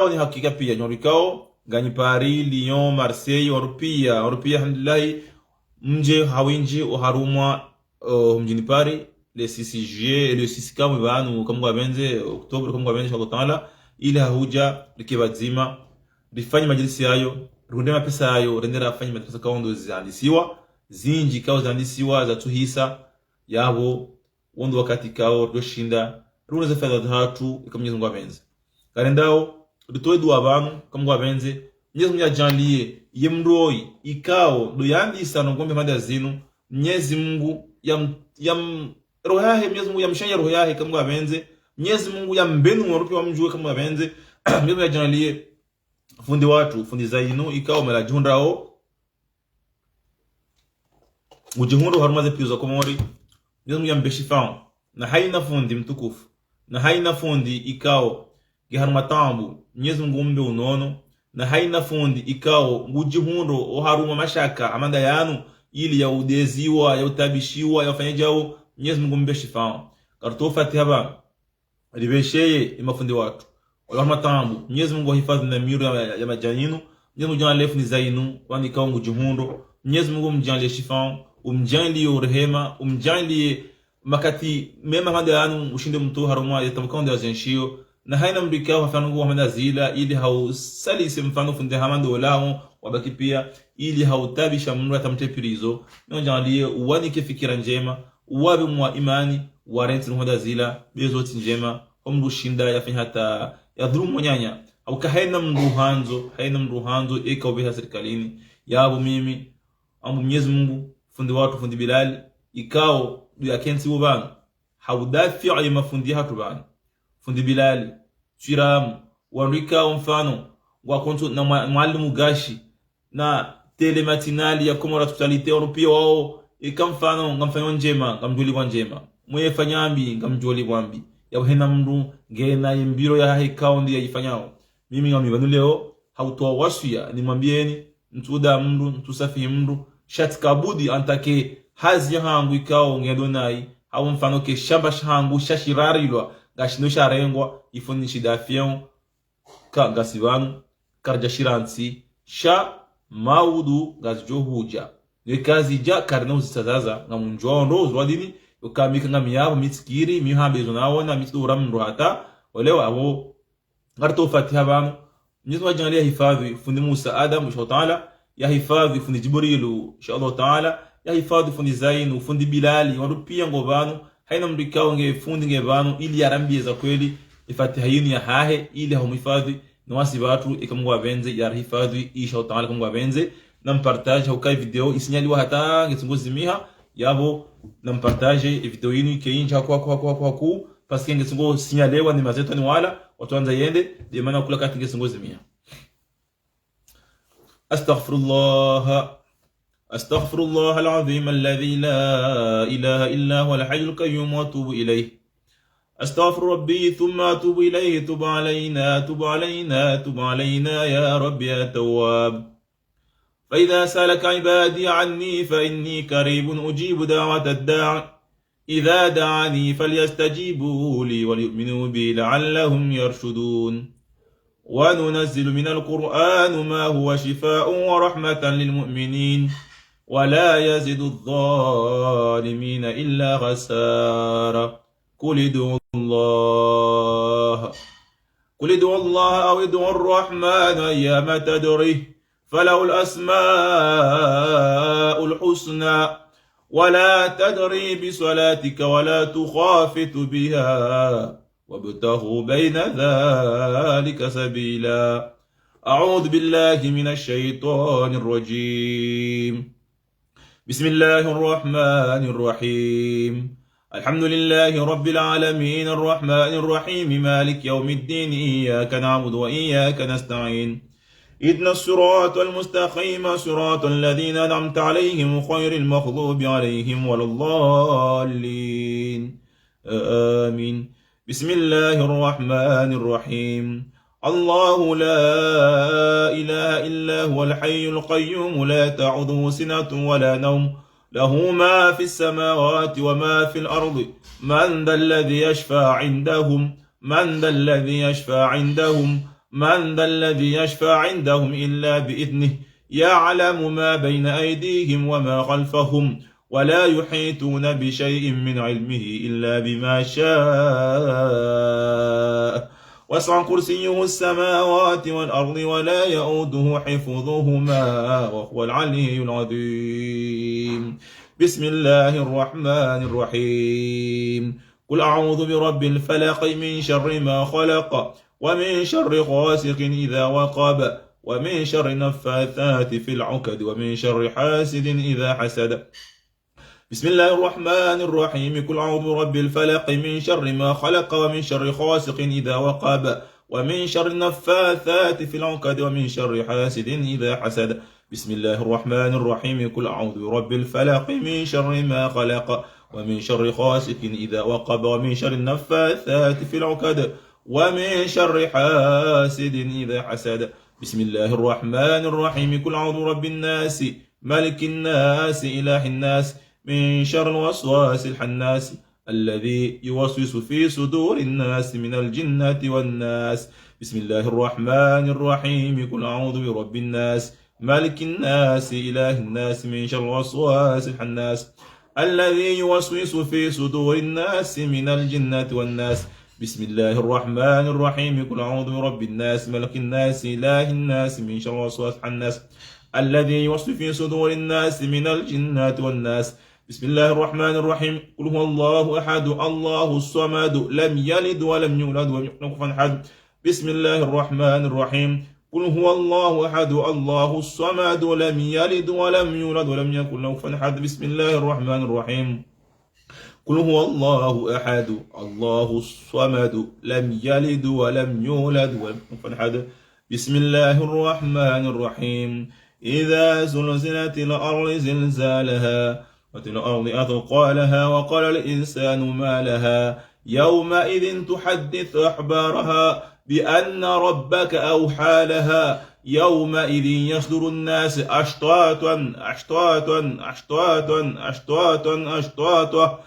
Ni hakika pia, nyi wandru ikao nganyi Paris, Lyon, Marseille, wandru pia, wandru pia, alhamdulillahi, mdje hawindji oharumwa, o, mdjini Paris, le six juillet, le six kamwe pvanu, kamwe ngwapvendze, octobre, kamwe ngwapvendze, inshallah taala, ili hahudja, rike pvadzima, rifanye majlisi yayo, rihundre mapesa yayo, rende rafanye madrasa ikao ndo zandisiwa, zindji ikao zandisiwa, zatsuhisa, yapvo, wo ndo wakati ikao, ridjoshinda, rihundre ze faida zahatru, eka Mwenyezi Mungu apvendze. Karendao, ritowe dua pvanu, eka Mwenyezi Mungu apvendze, Mwenyezi Mungu yadjaanliye, ye mndru oyi, ikao, ndo yandisa ndrongo mbi hama nda zinu, Mwenyezi Mungu yam-, yam-, roho yahe, Mwenyezi Mungu yamshanye roho yahe, eka Mwenyezi Mungu apvendze, Mwenyezi Mungu yambenuse wandru pia wamdjuwe, eka Mwenyezi Mungu apvendze, Mwenyezi Mungu yadjaanliye, fundi watru, fundi Zainu, ikao mela djihundrao, udjihundro harumwa ze piyo za Komori, Mwenyezi Mungu yambe shifa, na haina fundi mtukufu, na haina fundi ikao, nge harumwa taabu, Mwenyezi Mungu umbe unono, na haina fundi ikao, ngudjihundro, oharumwa mashaka, hama nda yanu, ili yaudeziwa, yautaabishiwa, yaufanye djau, Mwenyezi Mungu umbe shifa. Karitowa fatiha pvanu, ripvesheye, ye mafundi watru. Wala harumwa taabu. Mwenyezi Mungu wahifadhwi na miru ya, ya, ya madjaninu. Mwenyezi Mungu djaanliye fundi Zainu, wanu ikao ngudjihundro. Mwenyezi Mungu umdjaanliye shifa, umdjaanliye urehema, umdjaanliye makati mema hama nda yanu, ushinde mtowe harumwa, ye taabu ikao ndo yazienshiyo. Na haina mndru ikao hafanya ndrongo hama nda zila, ili hausalise mfano fundi hama nda ola, wabaki pia, ili hautaabisha mndru hata mtre prison. Mwenyezi Mungu djaanliye, uwanike fikira ndjema, uwapve mwa imani, warantsi ndrongo hama nda zila, be zo tsi ndjema, ho mndru ushinda yafanye hata yadhulumu wananya. Hauka haina mndru handzo, haina mndru handzo, eka upveha serikalini. Yapvo mimi, ngamwombo Mwenyezi Mungu, fundi watru, fundi Bilali, ikao, ndo yakentsi wo pvanu. Haudafiya ye mafundi yahatru pvanu. Fundi Bilali, Twiramu, wandru ikao mfano, ngwakontsi na mwa-, Mwalimu Gashi, na Télé Matinale ya Comores Actualité, wandru pia wao, eka mfano, ngamfanyao ndjema, ngamdjolipvwa ndjema. Mwe fanya mbi, ngamdjolipvwa mbi. Yapvo haina mndru, ngena ye mbiro yahahe ikao ndo yayifanyao. Mimi ngami pvanu leo, hautowa waswiya, nimwambiyeni, ntsuda mndru, ntsusafihi mndru, sha tsi kabudi antake hazi yahangu ikao ngendo nayi, hau mfano ke shamba shahangu shashirarilwa, ngashino sharengwa, il faut nishidafiye, ka ngasi pvanu, karidja shirantsi, sha maudu ngazidjo hudja. Ne kazidja karina uzitsazaza, ngamdjuwa ondro, uzulwa dini, yo kamika ngami yapvo, mi tsikiri, mi hambe zo naona, mi tsidura mndru hata, olewa apvo, ngaritowa fatiha pvanu. Mwenyezi Mungu yadjaanliye yahifadhwi fundi Musa Adam, insha Allah taala, yahifadhwi fundi Jibrilu, insha Allah taala, yahifadhwi fundi Zainu, fundi Bilali, wandru pia ngo pvanu, haina mndru ikao nge fundi nge pvanu, ili yarambiye za kweli, ye fatiha yinu yahahe, ili hahumhifadhwi, na wasi watru, eka Mungu apvendze, yarihifadhwi, insha Allah taala, eka Mungu apvendze, na mpartage, hauka ye video, isinyaliwa hata, ngetsi ngozimiha, yapvo, na mpartage, ye video yinu, ike yindji, haku, haku, haku, haku, haku, parce que ngetsi ngosinyalewa, ni mazeto ni wala, watru wandza yende, de mana kula kati ngetsi ngozimiha. أستغفر الله، أستغفر الله العظيم الذي لا إله إلا هو الحي القيوم وأتوب إليه. أستغفر ربي ثم أتوب إليه. تب علينا، تب علينا، تب علينا يا رب يا تواب. فإذا سألك عبادي عني فإني قريب أجيب دعوة الداع إذا دعاني فليستجيبوا لي وليؤمنوا بي لعلهم يرشدون. وننزل من القرآن ما هو شفاء ورحمة للمؤمنين ولا يزيد الظالمين إلا خسارا. قل ادعوا الله، قل ادعوا الله أو ادعوا الرحمن أيما تدعوا فله الأسماء الحسنى ولا تجهر بصلاتك ولا تخافت بها وابتغ بين ذلك سبيلا. أعوذ بالله من الشيطان الرجيم. بسم الله الرحمن الرحيم. الحمد لله رب العالمين الرحمن الرحيم مالك يوم الدين إياك نعبد وإياك نستعين اهدنا الصراط المستقيم صراط الذين أنعمت عليهم غير المغضوب عليهم ولا الضالين. آمين. بسم الله الرحمن الرحيم. الله لا إله إلا هو الحي القيوم لا تأخذه سنة ولا نوم له ما في السماوات وما في الأرض من ذا الذي يشفع عندهم من ذا الذي يشفع عندهم من ذا الذي يشفع عندهم إلا بإذنه يعلم ما بين أيديهم وما خلفهم ولا يحيطون بشيء من علمه إلا بما شاء وسع كرسيه السماوات والأرض ولا يؤوده حفظهما وهو العلي العظيم. بسم الله الرحمن الرحيم. قل أعوذ برب الفلق من شر ما خلق ومن شر غاسق إذا وقب ومن شر النفاثات في العقد ومن شر حاسد إذا حسد. بسم الله الرحمن الرحيم. قل أعوذ برب الفلق من شر ما خلق ومن شر غاسق إذا وقب ومن شر النفاثات في العقد ومن شر حاسد إذا حسد. بسم الله الرحمن الرحيم. قل أعوذ برب الفلق من شر ما خلق ومن شر غاسق إذا وقب ومن شر النفاثات في العقد ومن شر حاسد إذا حسد. بسم الله الرحمن الرحيم. قل أعوذ برب الناس ملك الناس إله الناس من شر الوسواس الخناس الذي يوسوس في صدور الناس من الجنة والناس. بسم الله الرحمن الرحيم. قل أعوذ برب الناس ملك الناس إله الناس من شر الوسواس الخناس الذي يوسوس في صدور الناس من الجنة والناس. بسم الله الرحمن الرحيم. قل أعوذ برب الناس ملك الناس إله الناس من شر الوسواس الخناس الذي يوسوس في صدور الناس من الجنة والناس. بسم الله الرحمن الرحيم. قل هو الله أحد الله الصمد لم يلد ولم يولد ولم يكن له كفوا أحد. بسم الله الرحمن الرحيم. قل هو الله أحد الله الصمد لم يلد ولم يولد ولم يكن له كفوا أحد. بسم الله الرحمن الرحيم. قل هو الله أحد الله الصمد لم يلد ولم يولد ولم يكن له كفوا أحد. بسم الله الرحمن الرحيم. إذا زلزلت الأرض زلزالها وزنت الأرض أثقالها وقال الإنسان ما لها يومئذ تحدث أخبارها بأن ربك أوحى لها يومئذ يصدر الناس أشتاتا أشتاتا أشتاتا أشتاتا أشتاتا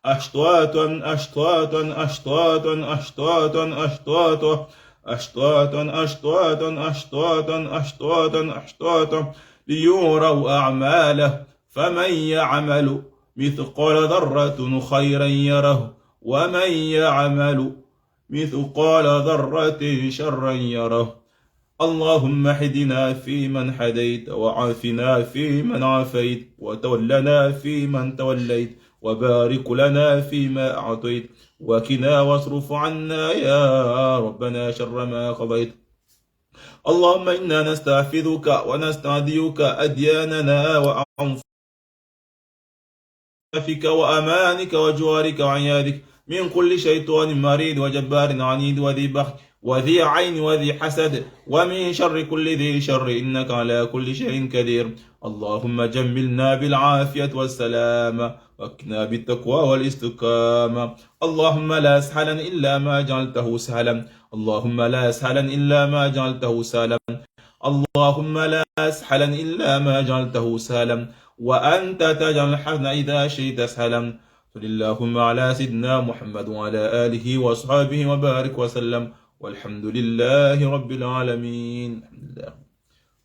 أشتاتا أشتاتا أشتاتا أشتاتا أشتاتا أشتاتا أشتاتا أشتاتا أشتاتا أشتاتا ليروا أعمالهم فمن يعمل مثقال ذرة خيرا يره ومن يعمل مثقال ذرة شرا يره. اللهم اهدنا فيمن هديت وعافنا فيمن عافيت وتولنا فيمن توليت وبارك لنا فيما أعطيت وقنا واصرف عنا يا ربنا شر ما قضيت. اللهم إنا نستعفذك ونستعديك أدياننا وأنفسنا بك وأمانك وجوارك وعياذك من كل شيطان مريد وجبار عنيد وذي بغي وذي عين وذي حسد، ومن شر كل ذي شر، إنك على كل شيء قدير. اللهم جملنا بالعافية والسلامة، وأكرمنا بالتقوى والاستقامة. اللهم لا سهلا إلا ما جعلته سهلا. اللهم لا سهلا إلا ما جعلته سهلا. اللهم لا سهلا إلا ما جعلته سهلا، وأنت تجعل الحزن إذا شئت سهلا. صل اللهم على سيدنا محمد وعلى آله وصحبه وبارك وسلم، والحمد لله رب العالمين. الحمد لله.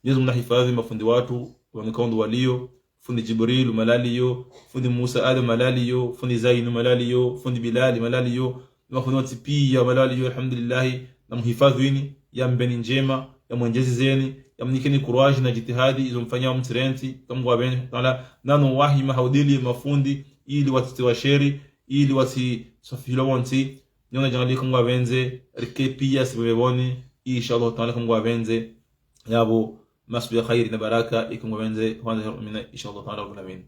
Mwenyezi Mungu nahifadhwi mafundi watru, wanu kaundu waliyo, fundi Jibril mahala aliyo, fundi Musa Adam mahala aliyo, fundi Zainu mahala aliyo, fundi Bilali mahala aliyo, mafundi wontsi piya mahala aliyo, alhamdulillahi, namuhifadhwini, yampveni ndjema, yamwendjezezeni, yamnikeni courage na jitihadi, izo mfanyao mtsirentsi, ka Mngu apvendze, taala, nanu wahima ha udeli mafundi, ili watsitiwa sheri, ili watsiswafihilwa wontsi, nyo nadjangaliye ka Mngu apvendze, rike piya sipvepvoni, insha Allah taala ka Mngu apvendze, yapvo masiku ya kheri na baraka, eka Mngu apvendze, hwandza mina, insha Allah taala, rabbul alamin.